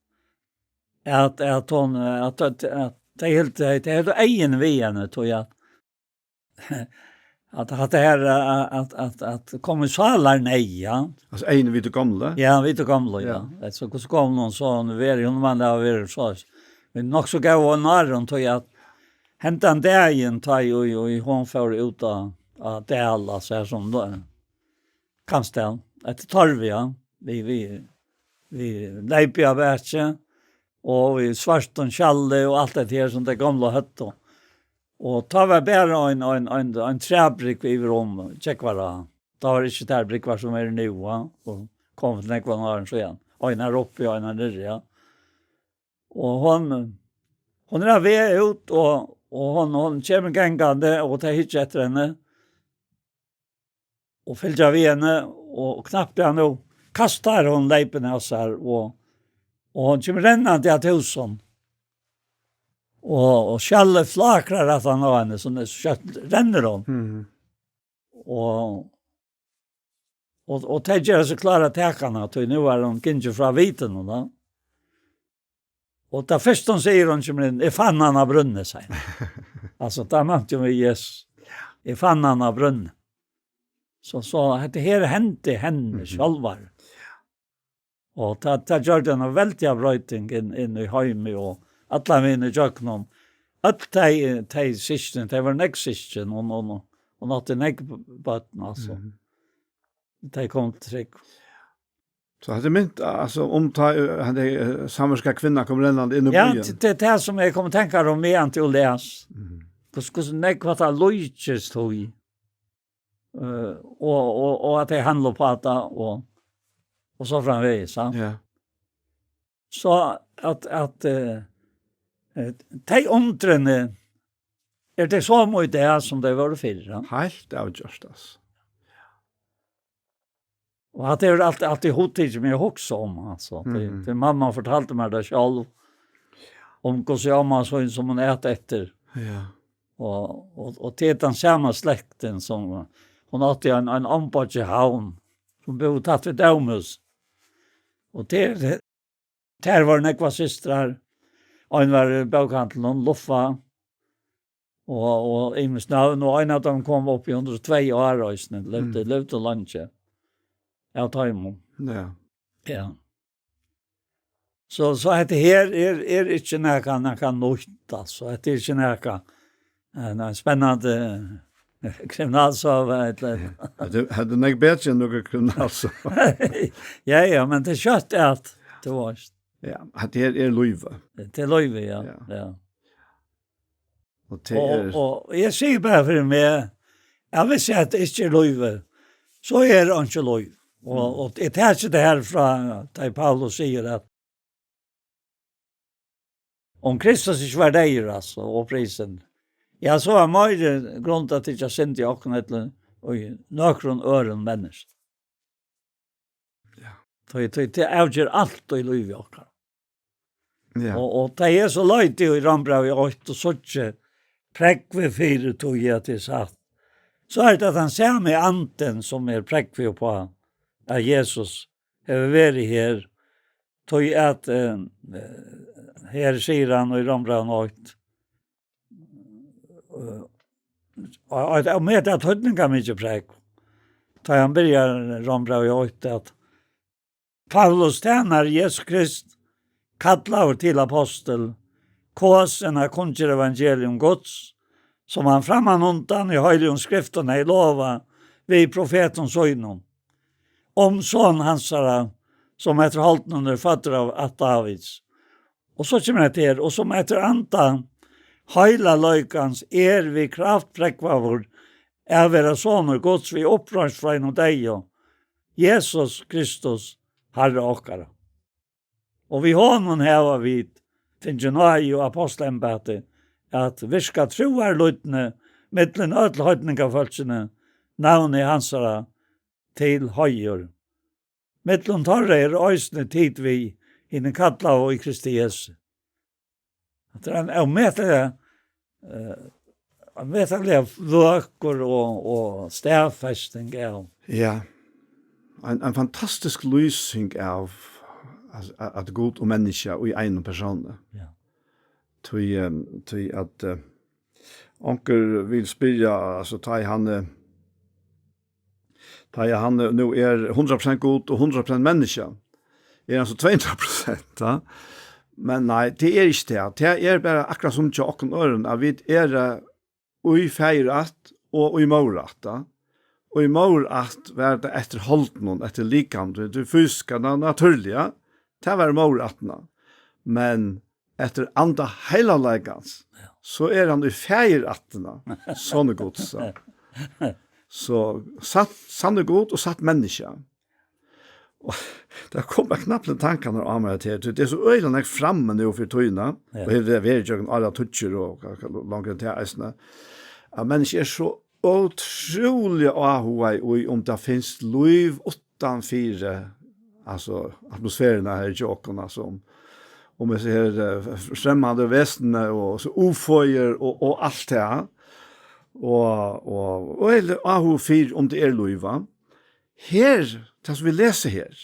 at, at hon, at, at, at tey hildu, tey, tey hildu eyguni við henni, tí at, at, at tað her, at, at, at koma í sálarneyð, ja. Altso, eyguni við tí gomlu? Ja, við tí gomlu, ja. Ja. Altso, hvussu gomul hon so hevur verið, hon man hava verið so, men nokk so góð og nær hon, tí at hendan dagin, tá ið, ið, ið hon fór út á, á Dal, altso, her sum, Kambsdal, Eftir torvi, ja. Við, við, við leypi á baki, og við svørtum skjalli og alt det her sum tey gomlu høvdu. Og tá var bara ein, ein, ein, ein træbrúgv yvir um, gekk var á. Tá var ikki tær brúgvar sum eru nú, ja. Og kom til nógvan árum síðan. Ein her uppi og ein her niðri, ja. Og hon, hon er á veg út, og, og hon, hon kemur gangandi, og tey hyggja eftir henni. Og fylgja við henni, og, og knappliga nú kastar hon leypin av sær, og, og hon kemur rennandi at húsum. Og, og skjallið flakrar aftan á henni, so skjótt rennur hon. Mhm. Og, og, og tey gera seg klára at taka hana, tí nú er hon gingin frá vitinum, da. Og tað fyrsta hon sigur, hon kemur inn, "Eg fann hann á brúnni," sigur hon. Altso, tað meinti hon við Jesus. "Eg fann hann á brúnni." So, so, hetta her hendi henni Mhm. sjálvari. Og tað, tað gjørdi eina veldiga broyting inn, inn í heimið og allan vegin ígjøgnum. Øll tey, tey systkin, tey vóru nógv systkin, og, og, og, og átti nógv børn, altso. Mhm. Tey kom til trúgv. So hetta er mynd, altso, um tá, eh, henda, eh, samverska kvinna kom rennandi inn í Ja, býin. Tað, tað er tað sum eg kom at tenkja um, meðan tú les. Mhm. Hvussu, hvussu nógv at tað líkist tí. Eh, og, og, og at tey handla upp á tað, og, og so framvegis, ja. Ja. So at, at, eh, eh, tey undrini, er tað somu í dag sum tey vóru fyrr, ja? Heilt avgjørt, altso. Og at tað er alt, altíð hugtikið meg at hugsa um, altso. Tað, Mhm. tað mamma fortaldi mær tað sjálv, um hvussu omma sín sum hon æt eftir. Ja. Og, og, og til tann sama slektin sum, hon átti ein, ein omboyggi í Havn, sum búði tætt við Dómhús. Og til, tær vóru nógvar systrar, ein var í bókahandlinum, Luffa, og, og ymisk nøvn, og ein av teimum kom upp í hundrað og tvey ár eisini, livdi, Mm. livdi leingi. Av teimum. Ja. Ja. So, so hetta her er, er ikki nakað, nakað nýtt, altso. Hetta er ikki nakað, eh, nakað spennandi, eh, kriminalsøga, ella Ja. Hetta, hetta er nógv betri enn nøkur kriminalsøga. Ja, ja, men tað er skjótt at, tú veist. Ja, hetta her er lívið. Tað er lívið, ja. Ja. Ja. Og tað Og, er og eg sigi bara fyri meg, at viss hetta ikki er lívið, so er einki lív. Og, Mm. og eg taki tað her frá, tá Paulus sigur at um Kristus ikki var deyður, altso, og prisin, ja, so er meiri grund at ikki synda í okkum ella í nøkrum øðrum menniskjum. Ja. Tí, tí, tað avger alt í lívi okkara. Ja. Og, og tað er so lítið í Rómbrævi eitt og síggja prógvið fyri tí at tað er satt. So er tað tann sami andin sum er prógvið uppá at Jesus hevur verið her. Tí at, eh, her sigur hann í Rómbrævi eitt, eh, og, og, og met at týdningarmikið prógv. Tá hann byrjar Rómbrævi eitt, at Paulus, tænari Jesu Krist, kallaður til apostul, kosin at kunngera evangelium Guds, sum hann frammanundan í heiligu skriftini hevði lovað við profetum sínum, um son hansara, sum eftir holdinum er føddur av ætt Davids. Og so kemur hetta her, og sum eftir anda heilagleikans er við kraft prógvaður at vera sonur Guds við uppreisn frá hinum deyðu, Jesus Kristus, Harra okkara. Og við honum hava vit fingið náði og ápostlaembæti at virka trúarlýdni millum øll heidningafólkini, navni hansara til heiður. Millum teirra eru eisini tit við, hinir kallaðu í Kristi Jesu. Tað er ein ómetaliga, eh, ómetaliga vøkur og, og staðfesting av. Ja. Ein, ein fantastisk lýsing av at, at Gud og menniskja í einum persóni. Ja. Tí, eh, tí at, eh, onkur vil spyrja, altso, tá ið hann, eh, tá ið hann, eh, nú er hundrað prosent Gud og hundrað prosent menniskja, er hann so tvey hundrað prosent, ja? Men nei, tað er ikki tað. Tað er bara akkurát sum hjá okkum øðrum, at vit eru, eh, í faðirætt og í móðurætt, ja? og í móðurætt var tað eftir holdinum, eftir likam, tí, tí fysiska, na-, natúrliga, tað var í móðurættina. Men eftir anda heilaglans, ja, so er hann í faðirættina, sonur Guds. So, so satt, sannur Gud og satt menniskja. Og tað kom knappliga tankarnar á mær at her, tí tað er so øgiliga nógv frammi nú fyri tíðina, ja, og hevur verið gjøgnum áratíggir og ka-, ka-, longur enn tað eisini, at menniskju er so ótrúliga áhugað í, um tað finst lív uttanfyri, altso, atmosferuna her hjá okkum, altso, um, um hesi her, eh, f-, fremmandu vesnini og so ufo-ir og, og alt tað. Og, og, og øgiliga áhugi fyri, um tað er lív, va? Her, tað sum vit lesa her,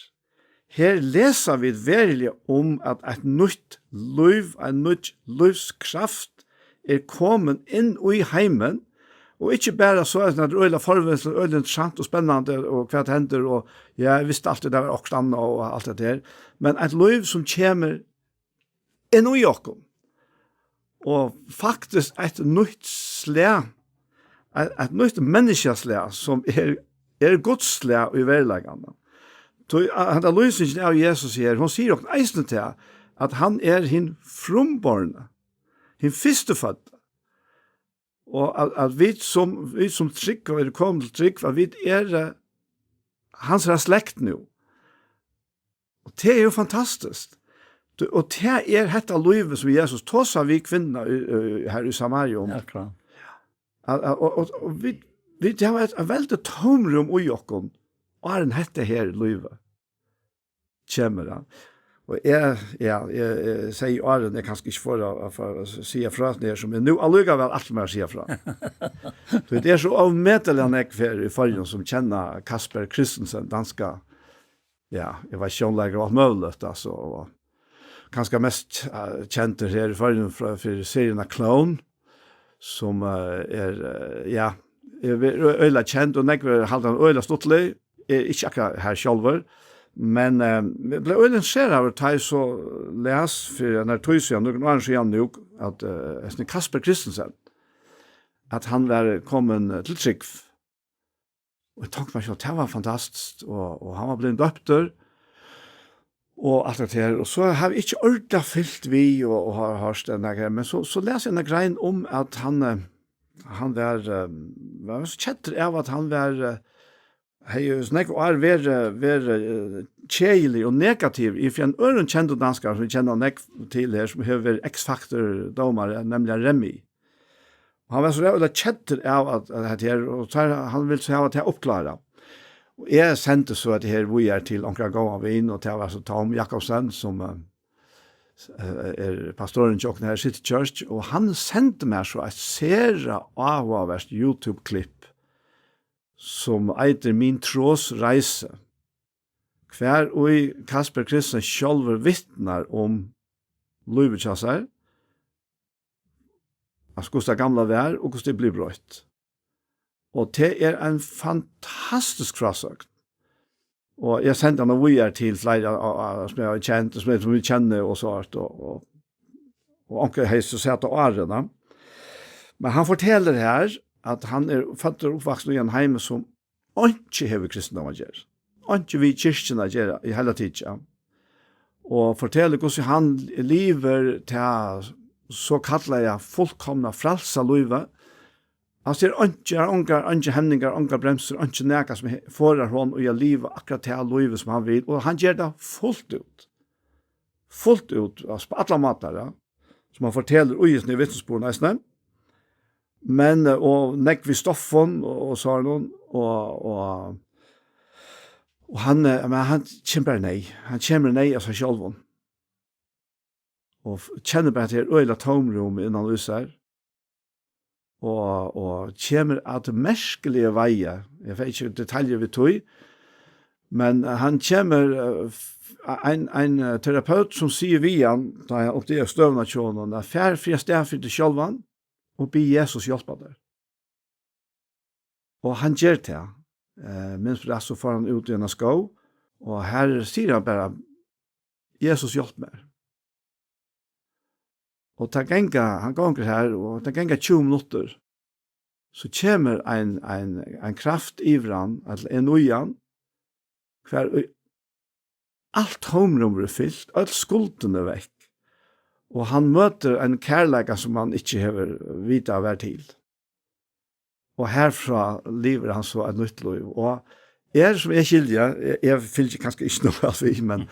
her lesa vit veruliga um, at eitt nýtt lív, ein nýggj lívskraft er komin inn í heimin, og ikki bara so, at tað er øgiliga forvitnilegt, øgiliga interessant og spennandi, og hvat hendir, og ja, eg visti altíð, tað var okkurt annað og alt det der, men eitt lív sum kemur inn í okkum, og faktiskt eitt nýtt slag, eitt, eitt nýtt menniskjaslag, sum er, er Guds slag í veruleikanum. Tí, a-, henda lýsingin av Jesus her, hon sigur okkum eisini til, at hann er hin frumborna, hin fyrstufødda. Og at, at vit sum, vit sum trúgva, eru komin til trúgv, at vit eru, eh, hansara slekt nú. Og tað er jo fantastiskt. Du, og tað er hetta lívið, sum Jesus tosar við kvinnuna í, í, her í Samaria um. Ja, klart. At, at, og, og, og vit, vit hava eitt, eitt veldigt tómrúm í okkum, áðrenn hetta her lívið kemur, ja. Og eg, ja, eg, eg sigi áðrenn, eg kanska ikki fái at, at, at siga frá, tað er sum eg nú allíkavæl ætli mær at siga frá. Tí tað er so ómetaliga nógv her í Føroyum, sum kenna Kasper Christensen, danska, ja, eg veit, sjónleikari og alt møguligt, altso, og kanska mest, eh, kendur her í Føroyum frá, fyri seriuna Clone, sum, eh, er, eh, ja, er ve-, ø-, øgiliga kend, og nógv halda hann øgiliga stuttlig, er ikki akkurát her sjálvur, men, eh, eg bleiv øgiliga interesserað av, tá eg so las fyri ein tíð síðan, nøkrum árum síðan nú, at, eh, hesin Kasper Christensen, at hann var komin til trúgv. Og eg tók mær sjálv, tað var fantastiskt, og, og hann var blivin døptur, og alt det her, og so havi eg ikki ordiliga fylgt við og, og har, hoyrt den der, men so, so las eg ein grein um, at hann, eh, hann var, eh, var so keddur av, at hann var, eh, hevði jo so nógv ár verið, verið, eh, keðilig og negativ í fyri ein øðrum kendum danskara, sum vit kenna nógv til her, sum hevur verið X-Factor-dómari, nemliga Remi. Og hann var so ræðuliga keddur av at, at hetta her, og teir, hann vildi so hava tað uppklárað. Og eg sendi so hetta her víðari til onkran góðan vin, og tað var so Tom Jakobsen, sum, eh, eh, er pastorin hjá okkum her í City Church, og hann sendi mær so eitt sera áhugavert YouTube-klipp, sum eitur Min Trosrejse, hvar í Kasper Christensen sjálvur vitnar um lívið hjá sær, altso, hvussu tað gamla var, og hvussu tað er blivið broytt. Og tað er ein fantastisk frásøgn. Og eg sendi hana víðari til fleiri, a, a, a, sum eg havi kent, sum eg, sum eg kenni og so, og, og, og onkur hevði so sæð tað áðrenn, ja. Men hann fortelur her, at hann er føddur og uppvaksin í ein heim, sum einki hevur við kristindóm at gera. Einki við kirkjuna at gera í heila tikið, ja. Og fortelur, hvussu hann livir tað sokallaða fullkomna frælsa lívið. Altso, er einki, er ongar, eingi hemningar, ongar bremsur, einki nakað sum he-, forðar honum í at liva akkurát tað lívið sum hann vil, og hann ger tað fult út. Fult út, altso, á allar mátar, ja. Sum hann fortelur í hesum vitnisburðum eisini. Men, eh, og nógv við stoffum og, og sovorðnum, og, og, og hann, eh, men hann kemur bara neyð. Hann kemur neyð av sær sjálvum. Og f-, kennir bara, at tað er øgiliga tómrúm innan í sær. Og, og kemur at merkiliga veiði. Eg fari ikki í detaljur við tí, men, eh, hann kemur, eh, f-, ein, ein, eh, terapeut sum sigur við hann, tá hann uppdagar støðuna hjá honum, at far fyri at staðfesta teg sjálvan og bið Jesus hjálpa tær. Og hann ger tað. Eh, minst rætt, so fór hann út í eina skóg, og her sigur hann bara, Jesus, hjálp mær. Og tað ganga, hann gongur her, og tað ganga tjúgu minuttir. so kemur ein, ein, ein kraft yvir hann, ella inn í hann, hvar í-, alt tómrúm verður fylt, øll skuldin er vekk, og hann møtir ein kærleika sum hann ikki hevur vitað var til. Og herfrá livir hann so eitt nýtt lív. Og er, sum eg skilji, eg, eg fylgi kanska ikki nóg væl við, men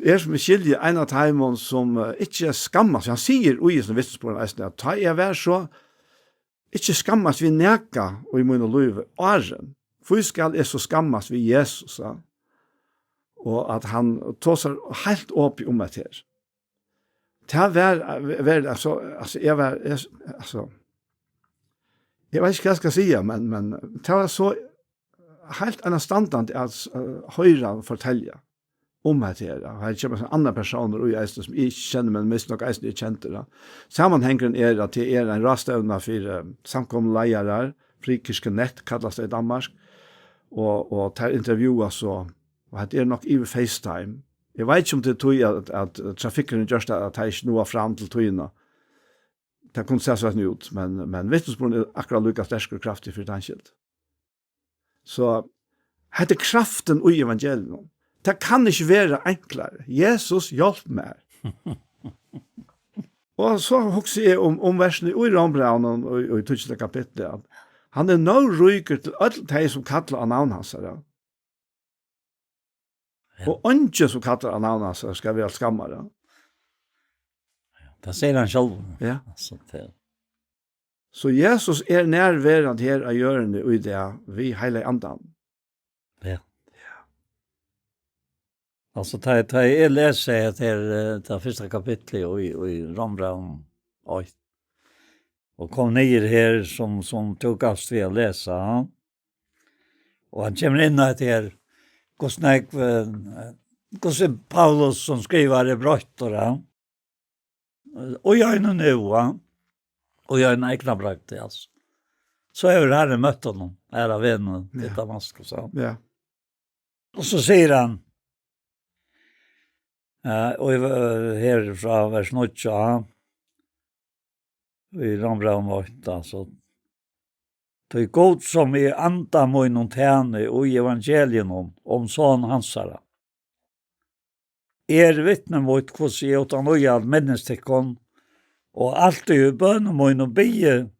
er, sum eg skilji, ein av teimum, sum, eh, ikki skammast, hann sigur í hesum vitnisburðinum eisini, at tá eg var so, ikki skammast við nakað í mínum lívi, áðrenn, hví skal eg so skammast við Jesus, ja? Og at hann tosar heilt opið um hetta her. Tað var, var, altso, altso, eg var, eg, altso, eg veit ikki, hvat eg skal siga, men, men tað var so heilt einastandandi at, eh, hoyra hann fortelja um hetta her, ja. Her kemur ein annar persónur í eisini, sum eg ikki kenni, men vist nokk eisini er kendur, ja. Samanhangurin er, at tað er ein ráðstevna fyri, eh, samkomuleiðarar, Frikirkenettet kallast tað í Danmark, og, og tær intervjúa so, og hetta er nokk yvir FaceTime. Eg veit ikki, um tað er tí, at, at trafikkurin ger tað, at tað ikki náar fram til tíðina. Tað kundi sæð soleiðis út, men, men vitnisburðurin er akkurát líka sterkur og kraftigur fyri tann skyld. So, hetta er kraftin í evangelium. Tað kann ikki vera enklari. Jesus, hjálp mær. Og so hugsi eg um, um versini í Rómbrævinum, í, í tíggjunda kapitli, at hann er nóg ríkur til øll tey, sum kalla á navn hansara. Ja. Og eingin, sum kallar á navn hansara, skal vera skammaður. Ja, tað sigur hann sjálvur. Ja. So tað So Jesus er nærverandi her á jørðini í dag við Heilaga Andan. Ja. Altso, tá, tá eg lesi hetta her, eh, tað fyrsta kapitlið í, í Rómbrævinum eitt, og kom niður her, sum, sum tú gavst við at lesa, og hann kemur inn á hetta her, hvussu nógv, eh, hvussu Paulus, sum skrivar, er broyttur, ja. Og í einum nú, ja. Og í einum eygnabragdi, altso. So hevur Harrin møtt honum, her á vegnum til Ja. Damaskus, ja. Ja. Og so sigur hann, eh, og í, eh, her frá vers níggju, ja, í Rómbrævinum eitt, altso, tí Gud, sum í anda mínum tæni í evangeliinum um Son hansara, er vitni mítt, hvussu eg uttan íhald minnist tykkum, og altíð í bønum mínum biði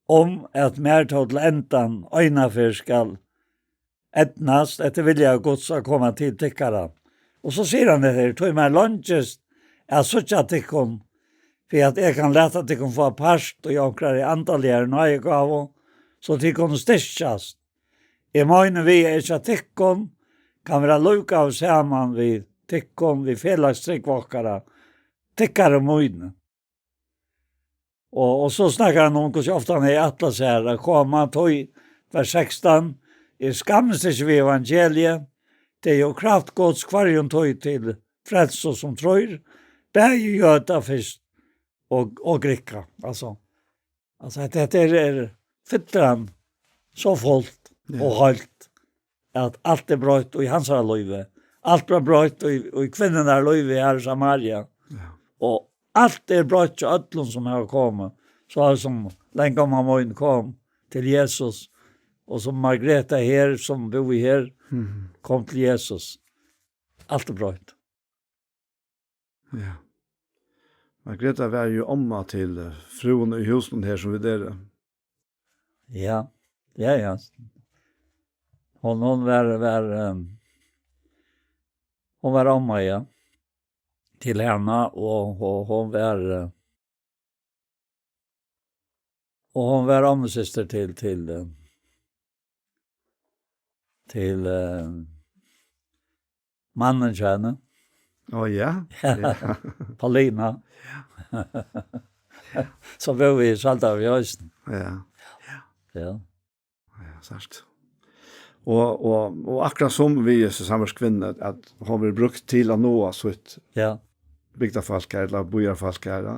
um, at mær tó til endan einaferð skal eydnast eftir vilja Guds at koma til tykkara. Og so sigur hann hetta her: Tí mær leingist at síggja tykkum, fyri at eg kann lata tykkum fáa part í onkrari andaligari náðigávu, so tit kunnu styrkjast. Eg meini við, at eg hjá tykkum kann vera líkgóður saman við tykkum, við felagstrúgv okkara, tykkara og míni. Og, og so snakkar hann um, hvussu ofta hann hevði ætlað sær at koma, tí, vers sekstan, eg skammist ikki við evangeliið, tað er jú kraft Guds hvørjum tí til frelsu, sum trýr, bæði jøda fyrst og, og grikka. Altso, altso, hetta, hetta er, er, fyllir hann so fult Ja. og heilt, at alt er broytt í hansara lívi. Alt bleiv broytt í, í kvinnunnar lívi her í Samaria. Ja. Og alt er broytt hjá øllum, sum hava komið. So er sum Langomma mín kom til Jesus, og sum Margreta her, sum búði her, Mhm. kom til Jesus. Alt er broytt. Ja. Margreta var jú omma til, eh, frúna í húsinum her, sum vit eru. Ja, ja, ja. Hon, hon var, var, ehm, hon var omma, ja, til hana, og, og hon var, eh, og hon var ommusystir til, til, eh, til, eh, mannin hjá henni. Ó, ja. Ja. Ja. Paulina. Ja. So búði í Søldarfirði eisini. Ja. Ja. Ja, sært. Og, og, og akkurát sum við hesi samverskvinnu, at hon verður brúkt til at náa sítt Ja. bygdarfólk her, ella býarfólk her, ja.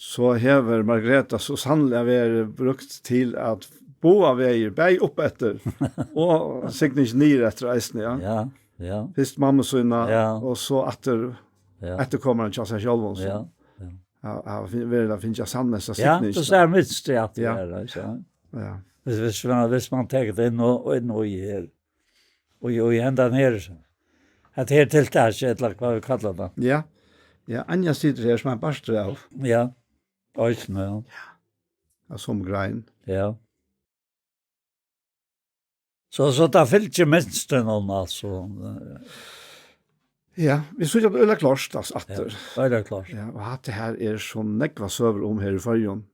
So hevur Margreta so sanniliga verið brúkt til at báðar vegir, bæði upp eftir og signingin niður eftir eisini, ja. Ja, ja. Fyrst mammu sína, Ja. og so aftur Ja. eftirkomaran hjá sær sjálvum, so. Ja, ja. Av, av, fin-, verið at finna sannleika Ja, sikkurt, so ikki? Sær mynstrið at Ja. Vera, ikki sant? Ja. Hvis, hvis man, hvis man tekur tað inn og, og inn og í her. Og, og í hendan her. At her tiltak, ella hvat vit kalla tað. Ja. Ja, Anja situr her sum ein partur av. Ja. Eisini, ja. Av somu grein. Ja. So, so tað fylgir mynstrinum, altso. Ja, vit síggja tað øgiliga klárt, altso, Ja, aftur. Øgiliga klárt. Ja, og hatta her er so nógvar søgur um her í Føroyum.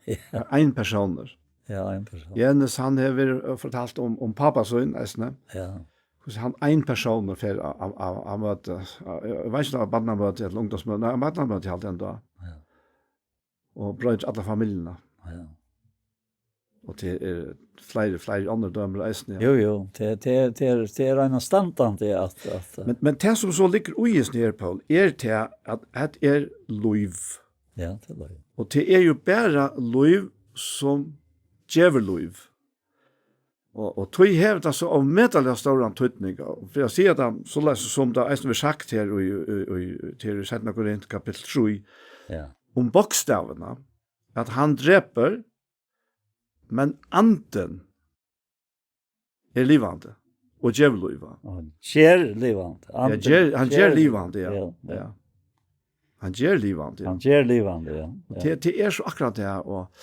Ja. Ein persónur. Ja, ein persónur. Jens, hann hevur, eh, fortalt um, um pápa sín, eisini. Ja. Hvussu hann ein persónur fer á, á, á, á møti. Á, eg veit ikki, um tað var barnamøti ella ungdómsmøti. Nei, barnamøti, helt eg enntá. Ja. Og broytir alla familjuna. Ja. Og tað eru fleiri, fleiri onnur dømi eisini. Jú, jú, tað, tað, tað er, tað er ein standandi at, at Men, men tað sum so liggur í hesum her, Poul, er tað at, at er lív. Ja, tað er lív. Og tað er jú bara lív sum gevur lív. Og, og tí hevur tað so ómetaliga stóran týdning. Og fyri at siga tað, soleiðis sum tað eisini verður sagt her í, í, í, í, til í seinna Korint, kapittul trý, Ja. um bókstavina, at hann drepur, men andin er livandi og gevur lív. Og hann ger livandi. Ja, Andin ger, hann ger ger livandi, ja. Ja, ja. Ja. Hann ger livandi, ja. Hann ger livandi, ja. Ja. Tað, tað er so akkurát tað, og,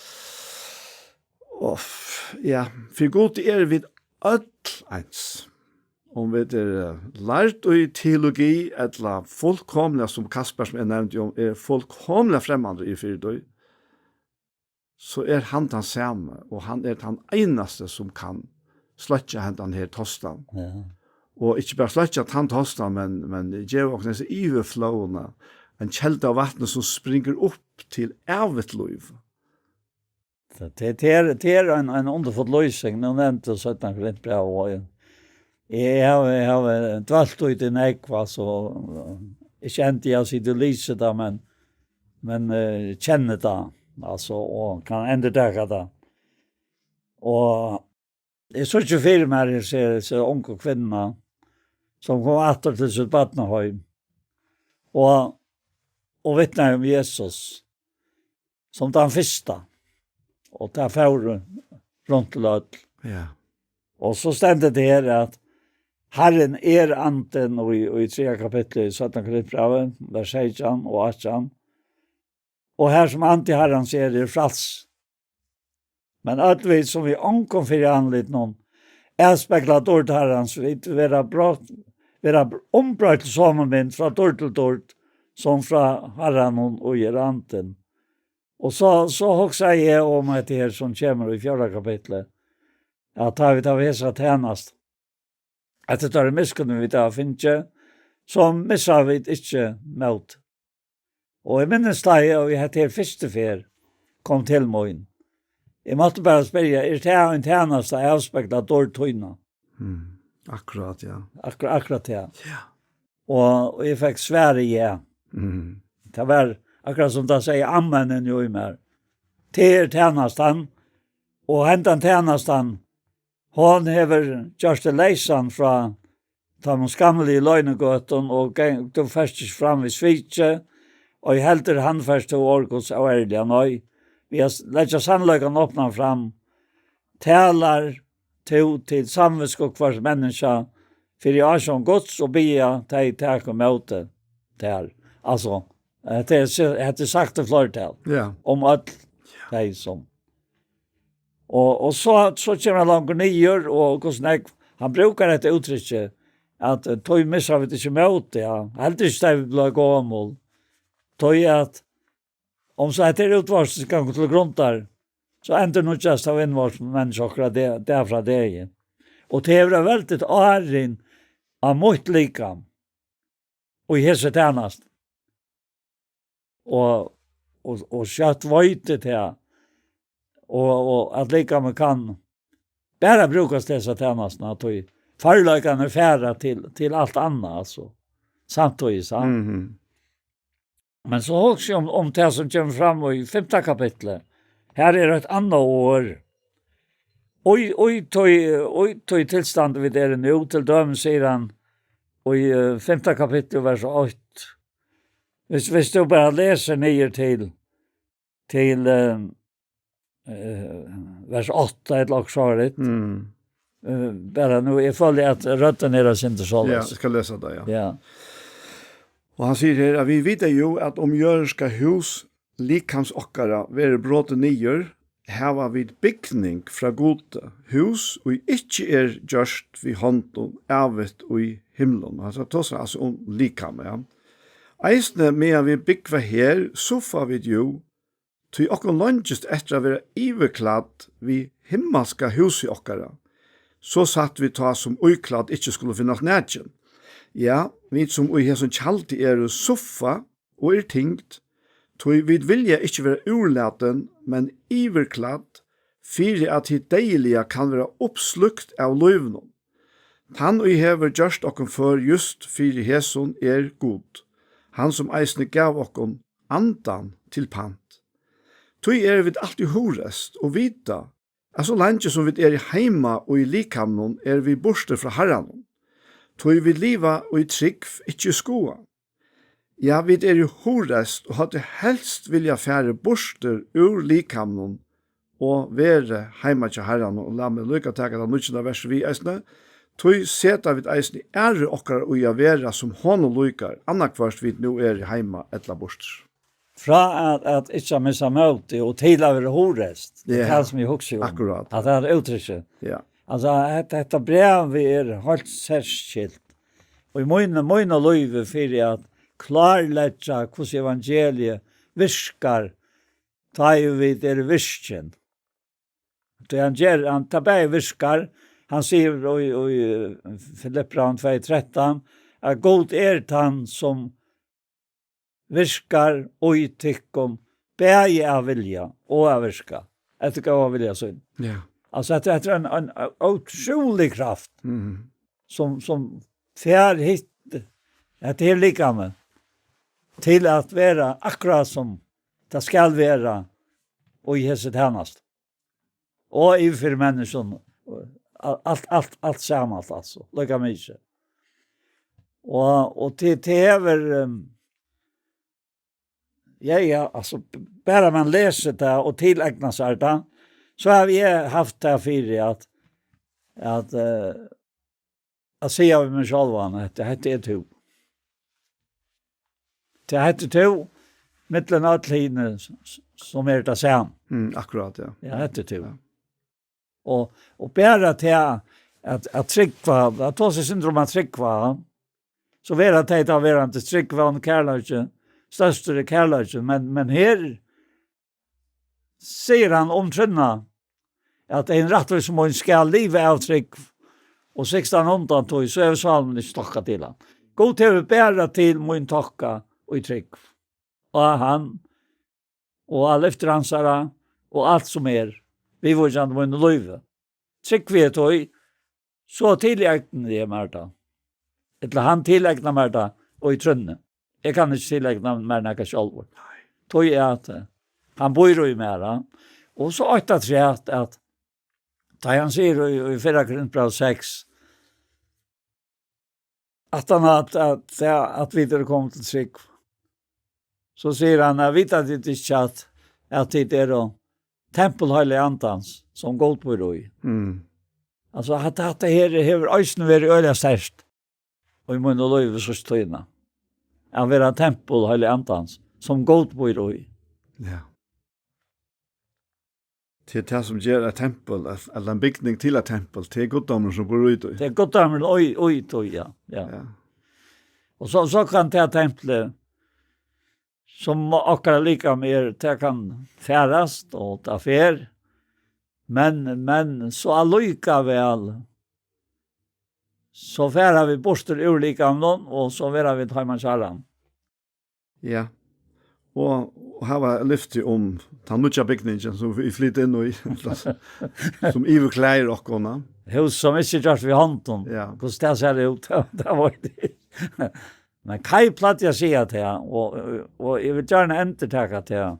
og, ja, fyri Gud eru vit øll eins. Um vit eru, eh, lærd í teologi, ella fullkomliga, sum Kasper, sum eg nevndi um, er fullkomliga fremmandur í fyri tí, so er hann tann sami, og hann er tann einasti, sum kann sløkkja hendan her tostan. Ja. Og ikki bara sløkkja tann tostan, men, men geva okkum hesa yvirflóðina, ein kelda av vatni, sum springur upp til ævigt lív. Tað, tað, tað er, tað er ein, ein undurfull lýsing. Nú nevndi tú seinna Korintbræv, og eg, eg havi, eg havi dvølt í tí nógv, altso, ikki endiga sitið og lisið tað, men, men, eh, kenni tað, altso, og kann endurtaka tað. Og eg síggi fyri mær, eg sær, eg sær ungu kvinnuna, sum kom aftur til sítt barnaheim, og, og vitnaði um Jesus sum tann fyrsta, og tað fór rundt til øll. Ja. Og so stendur tað her, at Harrin er andin, og í, og í triðja kapitli í seinna Korintbrævi, vers seytjan og átjan, og har sum andi Harrans er, er frælsi. Men øll vit, sum við ongum fyri andlitinum avspegla dýrd Harrans, vit verða brátt, verða umbroytt til somu mynd frá dýrd til dýrd, sum frá Harranum, ið er andin. Og so, so hugsaði eg um hetta her, sum kemur í fjórða kapitli, at tá vit hava hesa tænastu, at hetta er miskunn, vit hava fingið, so missa vit ikki mót. Og eg minnist tá eg, og eg, hetta her fyrstu ferð kom til mín. Eg mátti bara spyrja, er tað ein tænasta at avspegla dýrd tína? Mm. Akkurát, ja. Akkur-, akkurát, ja. Ja. Og, og eg fekk svarið ja. Mm. Tað var akkurát sum tað segði amen inni í mær. Tað er tænastan, og hendan tænastan, hon hevur gjørt teg leysan frá teimum skamligu loynigøtum, og geng-, tú fert ikki fram við sviki, og heldur handfert tú orð Guds óærliga, nei, við at leggja sannleikan opnan fram, talar tú til samvitsku hvørs menniskja fyri ásjón Guds og biðja tey taka ímóti tær. Altso, hetta er, hetta er sagt í fleirtal. Ja. Um øll tey sum. Og, og so, so kemur hann longur niður, og hvussu nógv, hann brúkar hetta úttrykki, at, eh, tí missa vit ikki mótið, ja. Heldur ikki, tá vit blíva gomul. Tí at, um so hetta er útvortis gongur til grundar, so endurnýggjast av innvortis menniskja okkara dag, dag frá degi. Og tað hevur eitt veldigt árin á mítt likam, og í hesi tænastu. Og, og, og skjótt veit eg tað, og, og at likamið kann bara brúkast til hesa tænastuna, tí førleikarnir fara til, til alt annað, altso. Samtíðis, ja. Mhm. Men so hugsi eg um, um tað sum kemur fram í fimta kapitli. Her er eitt annað orð. Og í, og í tí, og í tí tilstandi vit eru nú, til dømis sigur hann, og í, eh, fimta kapitli, vers eitt, Hvis, hvis du bara lesur niður til, til eh, eh, vers átta ella okkurt sovorðið. Mm. Eh, bara nú, eg føli at røddin er eitt sindur Ja, soleiðis. Eg skal lesa tað, ja. Ja. Og hann sigur her, at vit vita jú, at um jørðin skal hús likams okkara verður brotið niður, hava vit bygning frá Gudi, hús, ið ikki er gjørt við hondum, ævigt í himlum. Hann tosar altso um likam, ja. Eisini meðan vit búgva her, suffa vit jú, tí okkum leingist eftir at vera yvirklædd við himmalska húsið okkara, so satt vit tá sum íklædd ikki skulu finnast nakin. Ja, vit sum í hesum tjaldi eru, suffa og er tyngd, tí vit vilja ikki vera úrlatin, men yvirklædd, fyri at hið deyðiliga kann vera uppslúkt av lívinum. Tann, ið hevur gjørt okkum før júst fyri hesum, er Gud, hann sum eisini gav okkum Andan til pant. Tí eru vit altíð hugreist og vita, at so leingi sum vit eru heima í likamnum, eru vit burtur frá Harranum. Tí vit liva í trúgv, ikki í skoðan. Ja, vit eru hugreist og høvdu helst viljað farið burtur úr likamnum og verið heima hjá Harranum. Og lat meg líka taka tað níggjunda versið við eisini. Tí seta vit eisini æru okkara í at vera sum honum líkar, annaðhvørt vit nú eru heima ella burtur. Frá at, at ikki missa mótið og til at vera hugreist. Ja, tað sum eg hugsi um. Akkurát. At tað er úttrykki. Ja. Altso, hetta, hetta brævið er heilt serskilt. Og í mín, mín lívi fyri at klárleggja, hvussu evangeliið virkar, tá ið vit eru virkin. Tí hann ger, hann, tað bæði virkar, hann sigur í, í Filippibrævinum tvey trettan, at Gud er tann, sum virkar í tykkum, bæði at vilja og at virka, eftir góða vilja sín. Ja. Altso, hetta, hetta er ein, ein ótrúlig kraft, Mhm. sum, sum fær hitt, hetta her likamið, til at vera akkurát sum tað skal vera í hesi tænastu. Og yvir fyri menniskjum, al-, alt, alt, alt saman, altso, líka mikið. Og, og til, til hevur, ehm, ja, ja, altso, bara man lesur tað og tileignar sær tað, so havi eg havt tað fyri at, at, eh, at siga við meg sjálvan, at hetta er tú. Tað hetta er tú, millum øll hini, s-, s-, sum er tað sama. Mm, akkurát, ja. Ja, hetta er tú. Ja. Og, og bara tað at, at trúgva, at tosa eitt sindur um at trúgva, so verða tey tá verandi trúgva og kærleiki, størstur er kærleikin, men, men her sigur hann um trúnna, at ein rættvísur maður skal liva av trúgv, og sigst hann undan tí, so hevur sálin ikki tokka til hann. Gud hevur bara til mín tokka í trúgv, og á hann, og á lyftir hansara, og alt sum er, viðvíkjandi mínum lívi. Trúgvi eg tí, so tileigni eg mær tað. Ella hann tileignar mær tað í trúnni. Eg kann ikki tileigna mær nakað sjálvur. Nei. Tí at, eh, hann býr í mær, ja. Og so eitt afturat, at tá hann sigur í, í fyrra Korintbræv seks, at hann at, at, ja, at vit eru komin til trúgv. So sigur hann, at vita tit ikki at, at tit eru tempul Heilaga Andans, sum Gud býr í. Mm. Altso, at, at tað her hevur eisini verið øgiliga sterkt í mínum lívi síðstu tíðina. At vera tempul Heilaga Andans, sum Gud býr í. Ja. Tað er tað sum ger eitt tempul, ella ein bygning til eitt tempul, tað er guddómurin sum býr í tí. Tað er guddómurin í, í tí, ja. Ja. Ja. Og so, so kann tað templið, sum okkara likam er, tað kann farast, og tað fer, men, men so allíkavæl, so fara vit burtur úr likamnum, og so verða vit heima hjá Harranum. Ja. Og, og hava lyfti um tann nýggja bygningin sum vit flyta inn í, sum yvirklæðir okkum, ja. Hús sum ikki er gjørt við hondum. Ja. Hvussu tað sær út, tað veit eg ikki. Men Kaj plagdi at siga tað, og, og eg vil gjarna endurtaka tað.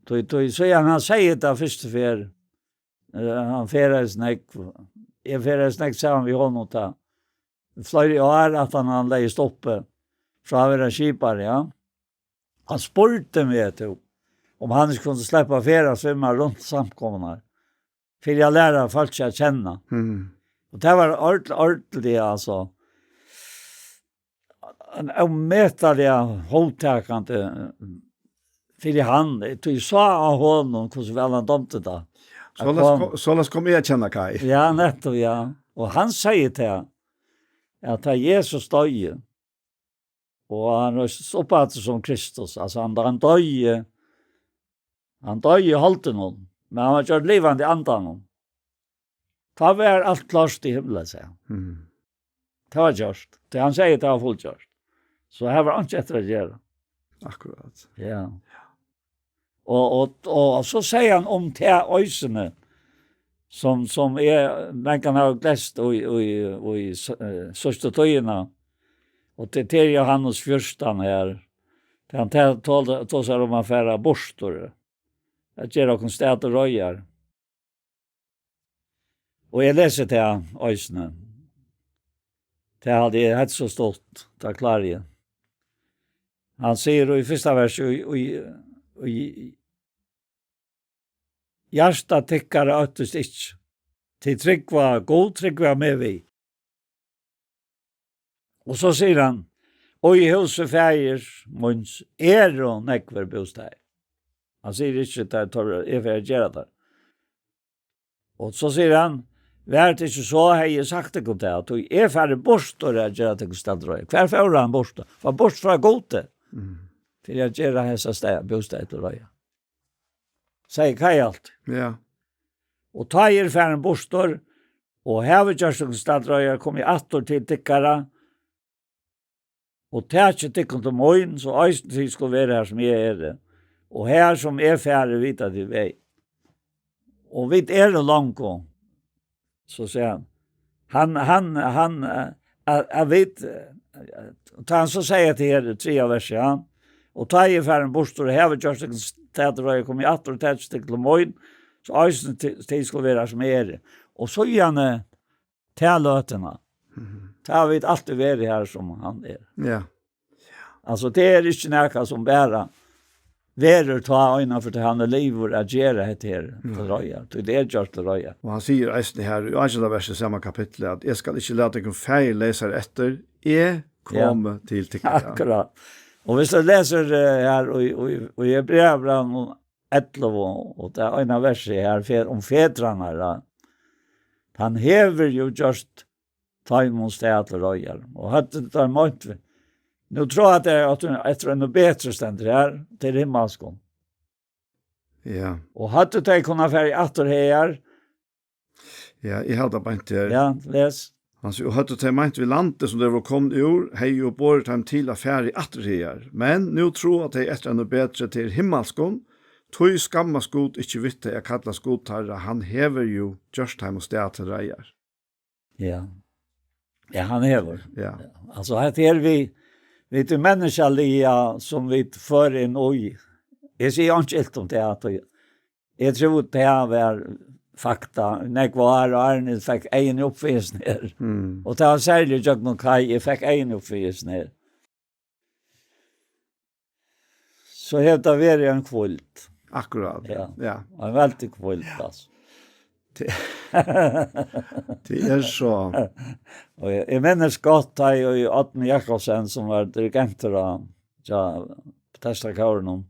Tí, tí, so ja, hann segði tað fyrstu ferð, eh, hann ferðaðist nógv. Eg ferðaðist nógv saman við honum tá. Fleiri ár at hann, hann legðist uppi frá at vera skipari, ja. Hann spurdi meg, tú, um hann ikki kundi sleppa at fara og svimma runt samkomurnar, fyri at læra fólk at kenna. Mm. Og tað var ordent-, ordentligt, altso, ein ómetaliga hugtakandi fyri hann, tí eg sá á honum, hvussu væl hann dámdi tað. At Soleiðis kom ko-, soleiðis kom eg at kenna Kaj. Ja, nettopp, ja. Og hann segði til, at tá Jesus doyði, og hann reistist upp aftur sum Kristus, altso, hann, hann doyði, hann doyði í holdinum, men hann var gjørdur livandi í andanum. Tá var alt klárt í himli, segði hann. Mm. Tað var gjørt. Tað hann segði, tað var fullgjørt. So her var einki eftir at gera. Akkurát. Ja. Og, og, og so segði hann um tað eisini, sum, sum eg, man kann hava glest í, í, í s-, eh, síðstu tíðina. Og til, til Jóhannes fjúrtan her. Tað hann tað tol-, tosar um at fara burtur. At gera okkum stað til reiðar. Og eg lesi tað eisini. Tað haldi eg heilt so stutt, tað klári eg. Hann sigur í fyrsta vers, í, í, í, hjarta tykkara óttist ikki. Tit trúgva Gud, trúgva meg við. Og so sigur hann, og í húsi faðirs míns eru nógvir bústaðir. Hann sigur ikki, tað er tør-, eg fer at gera tað. Og so sigur hann, var tað ikki so, hevði eg sagt tykkum tað, tí eg fari burtur at gera tykkum stað til reiðar. Hvar fór hann burtur? Fór burtur frá Gudi. Mm. Fyri at gera hesa stað, bústaðin til reiðar. Segði Kaj alt. Ja. Og tá eg eri farin burtur, og havi gjørt tykkum stað til reiðar, komi eg aftur til tykkara, og taki tykkum til mín, so eisini tit skulu vera har, sum eg eri. Og har sum eg fari, vita tit veg. Og vit eru longu, so sigur hann. Hann, hann, hann, eh, at, at vit, eh, tá hann so sigur hetta her, triðja versið, ja. Og tá eg eri farin burtur, og havi gjørt tykkum stað til reiðar, komi eg aftur og taki tykkum til mín, so eisini tit, tit skulu vera har, sum eg eri. Og síðani, ta løtuna. Mhm. Tá hava vit altíð verið har, sum hann er. Ja. Altso, tað er ikki nakað sum bara verður tá eina ferð hann er liðugur at gera hetta her til reiðar. Tí tað er gjørt til reiðar. Og hann sigur eisini her í átjanda versi í sama kapitli, at eg skal ikki lata tykkum faðirleysar eftir, eg komi til tykkara. Akkurát. Og viss tú lesur, eh, her í, í, í Hebreabrævinum ellivu, og tað eina versið her, fe-, um fedrarnar, at hann hevur jú gjørt teimum stað til reiðar, og høvdu teir meint við. Nú trúgvi eg, at eftir ein betri stendur her, til himmalskum. Ja. Og høvdu tey kunnað farið aftur her. Ja, eg havi tað beint her. Ja, les. Hann sigur, og høvdu tey meint við landið, sum tey vóru komin úr, hevði jú borið teim til at farið aftur her. Men nú trúgva tey eftir einum betri, til himmalskum, tí skammast Gud ikki við tey at kallast Gud teirra, hann hevur jú gjørt teimum stað til reiðar. Ja. Ja, hann hevur. Ja. Altso, hetta er við, við tí menniskjaliga, sum vit føra inn í. Eg sigi einki ilt um tað, at eg trúði, tað var fakta. Nógv ár, áðrenn eg fekk eyguni upp fyri hesum her. Mm. Og tað var serliga gjøgnum Kaj, eg fekk eyguni upp fyri hesum her. So hevur tað verið ein hvíld. Akkurát. Ja. Ja. Ein veldig hvíld, altso. Tað, tað er so. Og eg, eg minnist gott, tá ið Árni Jakobsen, sum var dirigentur á, á Bethesda-kórinum,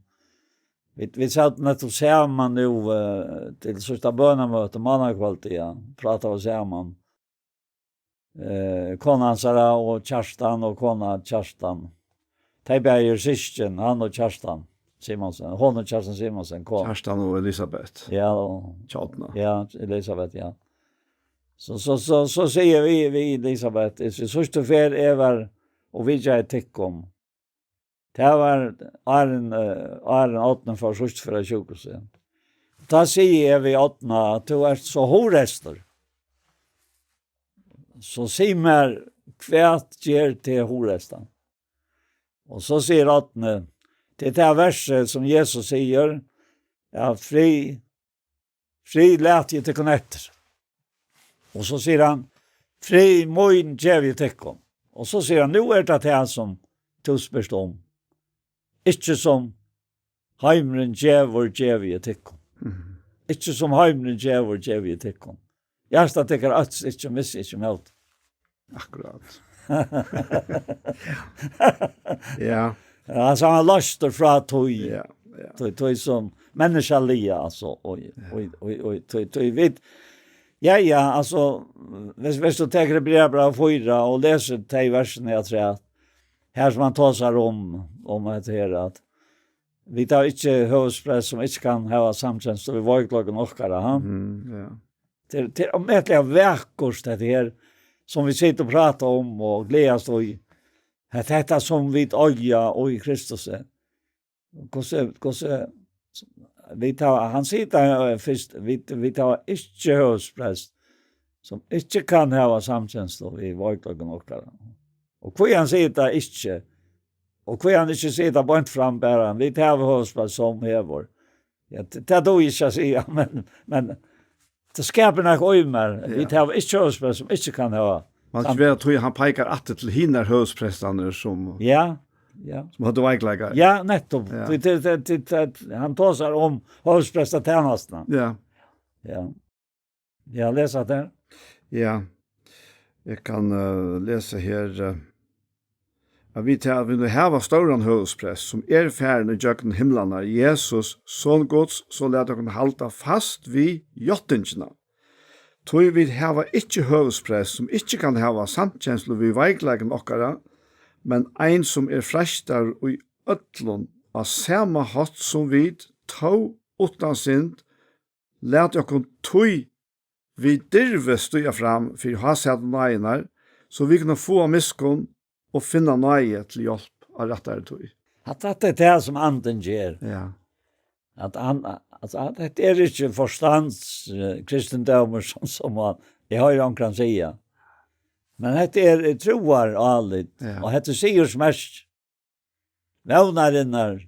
vit, vit sótu nettupp saman nú, eh, til síðsta bønamøti mánakvøldið, ja, prátaðu saman. Eh, kona hansara og Kjartan og kona Kjartan. Tey bæði eru systkin, hann og Kjartan Simonsen. Hon og Kjartan Simonsen, kona. Kjartan og Elisabeth. Ja, og Kjartan. Ja, Elisabeth, ja. So, so, so, so sigi eg við, við Elisabeth, eg sigi, síðstu ferð eg var og vitjaði tykkum, tað var áðrenn, eh, áðrenn Árni fór síðstu ferð á sjúkrahúsið. Tá sigi eg við Árna, at tú ert so hugreystur. So sig mær, hvat ger teg hugreystan? Og so sigur Árni, tað er tað versið, sum Jesus sigur, ja, frið Frið lati eg tykkum eftir. Og so sigur hann, frið mín gevi eg tykkum. Og so sigur hann, nú er tað tað sum tú spyrst um. Ikki sum heimurin gevur, gevi eg tykkum. Mhm. Ikki sum heimurin gevur, gevi eg tykkum. Hjarta tykkara øtist ikki, og missi ikki mót. Akkurát. Ja. Ja, so hann er loystur frá tí. Ja, ja. Tí, tí sum menniskjaliga, altso, og, Ja. og, og, og tí, tí vit, ja, ja, altso, viss, viss tú tekur Hebreabræv fýra og lesur tey versini afturat, her sum hann tosar um, um hetta her, at vit hava ikki høvuðsprest sum ikki kann hava samkenslu við veikleikum okkara, ha? Mm, ja. Tað er, tað er ómetaliga vakurt, hetta her, sum vit sita og prata um og gleðast í. At hetta sum vit eiga í Kristus. Hvussu, hvussu, vit hava, hann sigur tað, eh, fyrst, vit, vit hava ikki høvuðsprest, sum ikki kann hava samkenslu við veikleikum okkara. Og hví hann sigur tað ikki, og hví hann ikki sigur tað beint fram bara, vit hava høvuðsprest sum hevur. Ja, t-, tað dugi eg ikki at siga, men, men tað skapar nakað í mær. Ja. Vit hava ikki høvuðsprest sum ikki kann hava Mann sam- skal vera, tí hann peikar aftur til hinar høvuðsprestarnar sum, Ja, ja. sum høvdu veikleikar. Ja, nettopp. Ja. Tí tað, tað, tað, tað, hann tosar um høvuðsprestatænastuna. Ja. Ja. Ja, les hatta her. Ja. Eg kann, eh, lesa her, eh, at vit her, vit nú hava stóran høvuðsprest, sum er farin í gjøgnum himlarnar, Jesus, Son Guds, so lat okkum halda fast við játtingina. Tí vit hava ikki høvuðsprest, sum ikki kann hava samkenslu við veikleikum okkara, men ein, sum er freistar í øllum, á sama hátt sum vit, tó uttan synd, lat okkum tí við dirvi stíga fram fyri hásæti náðinnar, so vit kunnu fáa miskunn og finna náði til hjálp á rættari tíð. At hatta er tað, sum Andin ger. Ja. At hann, at, at hetta er ikki forstands, eh, kristindómur, sum, sum man, eg hoyri onkran siga. Men hetta er, er trúarálit, Ja. og hetta er sigursmerki. Vónarinnar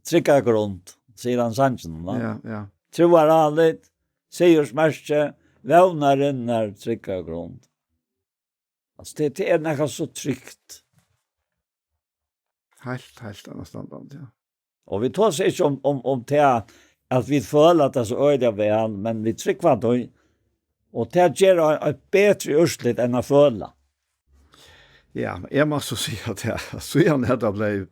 trygga grund, sigur hann í sanginum, va? Ja, ja. Trúarálit, sigursmerki, vónarinnar trygga grund. Altso, tað, tað er nakað so trygt. Heilt, heilt annarstandandi, ja. Og vit tosa ikki um, um, um tað, at vit føla tað so øgiliga væl, men vit trúgva tí, og tað ger ein, eitt betri úrslit enn at føla. Ja, men eg má so siga at eg, síðan hetta bleiv,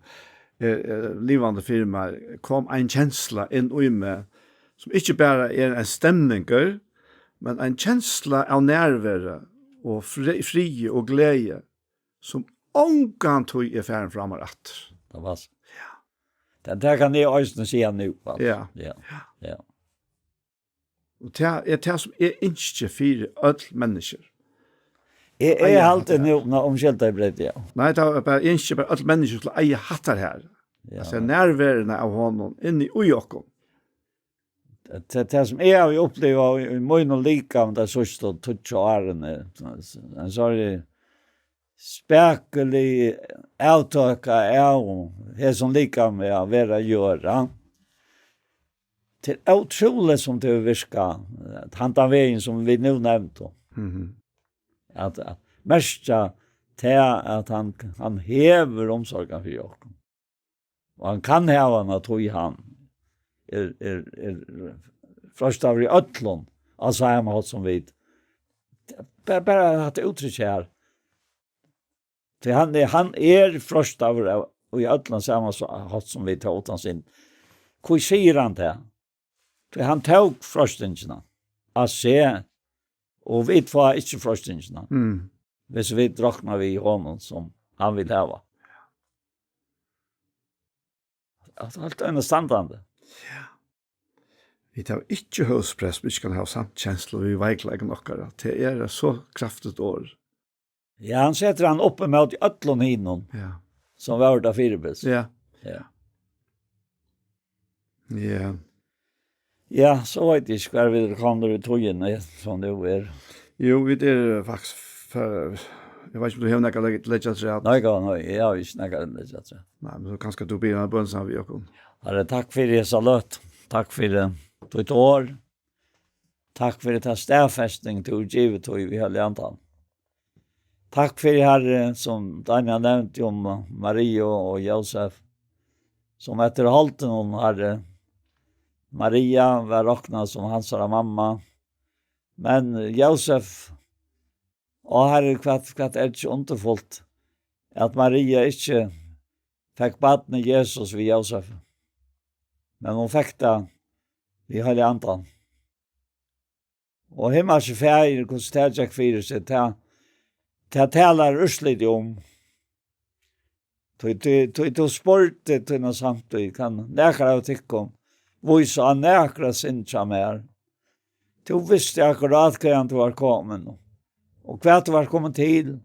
eh, eh, livandi fyri mær, kom ein kensla inn í meg, sum ikki bara er ein stemningur, men ein kensla av nærveru og fri-, friði og gleði, sum ongantíð er farin frá mær aftur. Tað var so. Ja. Tað, tað kann eg eisini siga nú, altso. Ja. Ja. Ja. Og tað er tað, sum eg ynski fyri øll menniskju. Eg, eg Eiga haldi hatta her. Nú, ná, umskylda, eg breyt, ja. Nei, tað var bara, eg ynski bara øll menniskju til at eiga hattar her. Ja. Altso, nærveruna av honum inni í okkum. Tað, tað sum eg havi upplivað í, í mínum likami tey síðstu tíggju árini, ein sorg spakulig avtøka av hesum likami at vera á jørð. Tað er ótrúligt sum tað hevur virkað, handan vegin sum vit nú nevndu. Mhm. At, at merkja tað at hann, hann hevur umsorgan fyri okkum. Og hann kann hava hana, tí hann er, er, er freistaður í øllum, á sama hátt sum vit. Bara, bara hatta úttrykk her. Tí hann er, hann er freistaður av, í øllum sama s-, hátt sum vit, tá uttan synd. Hví sigur hann tað? Tí hann tók freistingina á seg, og vit fáa ikki freistingina. Mm. Hvis vit rokna við honum, sum hann vil hava. At alt er einastandandi. Ja. Vit hava ikki høvuðsprest, vit ikki kann hava samkenslu við veikleikan okkara. Tað er eitt so kraftigt orð. Ja, hann setir hann upp ímóti øllum hinum, Ja. sum vóru tað fyribils. Ja. Ja. Ja. Ja, so veit eg ikki, hvar vit eru komnir í tíðini, sum nú er. Jú, vit eru faktiskt for, eg veit ikki, um tú hevur nakað at leggja, leggja afturat. Nei, góða, nei, eg havi ikki nakað at leggja afturat. Nei, men so kanska tú biður ein bøn saman við okkum. Harri, takk fyri hesa løtu. Takk fyri títt orð. Takk fyri ta staðfesting, tú hevur givið tí við Heilaga Andan. Takk fyri, Harri, sum Dánjal nevndi um Mariu og Jósef, sum eftir holdinum, Harri. Maria var roknað sum hansara mamma, men Jósef, á, Harri, hvat, hvat er ikki undurfult, at Maria ikki fekk barnið Jesus við Jósef, men hon fekk tað við Heilaga Andan. Og himmalski Faðir, hvussu tað gekk fyri seg, tað, tað talar úrslitið um. Tí, tí, tí tú spurdi tína samtíð, kann nakar av tykkum vísa á nakra synd hjá mær? Tú visti akkurát, hvaðan tú var komin, og hvat tú var komin til.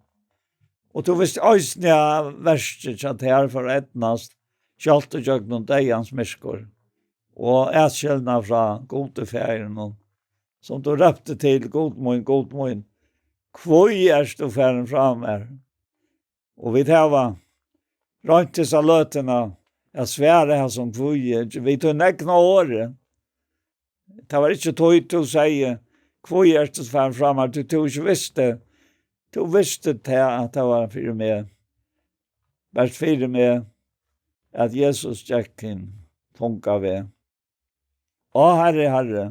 Og tú visti eisini, at verkið hjá tær fór at eydnast, sjálvt ígjøgnum deyðans myrkur og atskilnað frá Gudi Faðirinum, sum tú rópti til: Gud mín, Gud mín, hví ert tú farin frá mær? Og vit hava roynt hesa løtuna at svara hasum hví við tínum egna orði. Tað var ikki tí tú segði: Hví ert tú farin frá mær? Tí tú ikki visti. Tú visti tað, at tað var fyri meg, bert fyri meg, at Jesus gekk hin tunga veg. Á, Harri, Harri,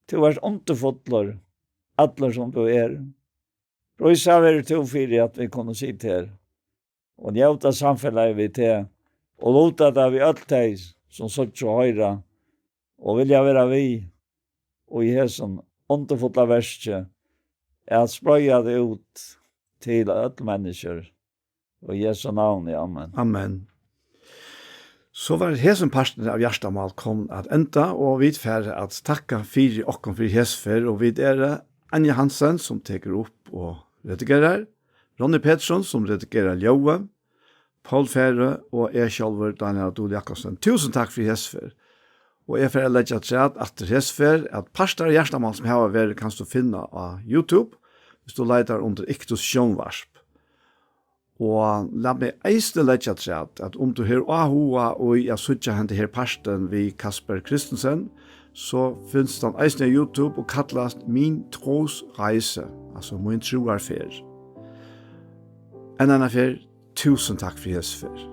tú ert undurfullur, allur sum tú er. Prísað verður tú fyri, at vit kunnu sita her og njóta samfelagið við teg og luta tað við øll tey, sum síggja og hoyra og vilja vera við í hesum undurfulla verki at spreiða tað út til øll menniskjur. Í Jesu navni, amen. Amen. So var hesin parturin av Hjartamál komin at enda, og vit fara at takka fyri okkum fyri hesa ferð, og vit eru Anja Hansen, sum tekur upp og redigerar, Ronny Petersson, sum redigerar ljóðið, Poul Færø og eg sjálvur, Dánjal Dúli Jakobsen. Túsund takk fyri hesa ferð. Og eg fari at leggja afturat aftur hesa ferð, at partar av Hjartamál, sum hava verið, kanst tú finna á YouTube, viss tú leitar undir Iktus Sjónvarp. Og lat meg eisini leggja afturat, at um tú hevur áhuga í at síggja henda her partin við Kasper Christensen, so finst hann eisini á YouTube og kallast Min Trosreise, altso Mín Trúarferð. Enn eina ferð, túsund takk fyri hesa ferð.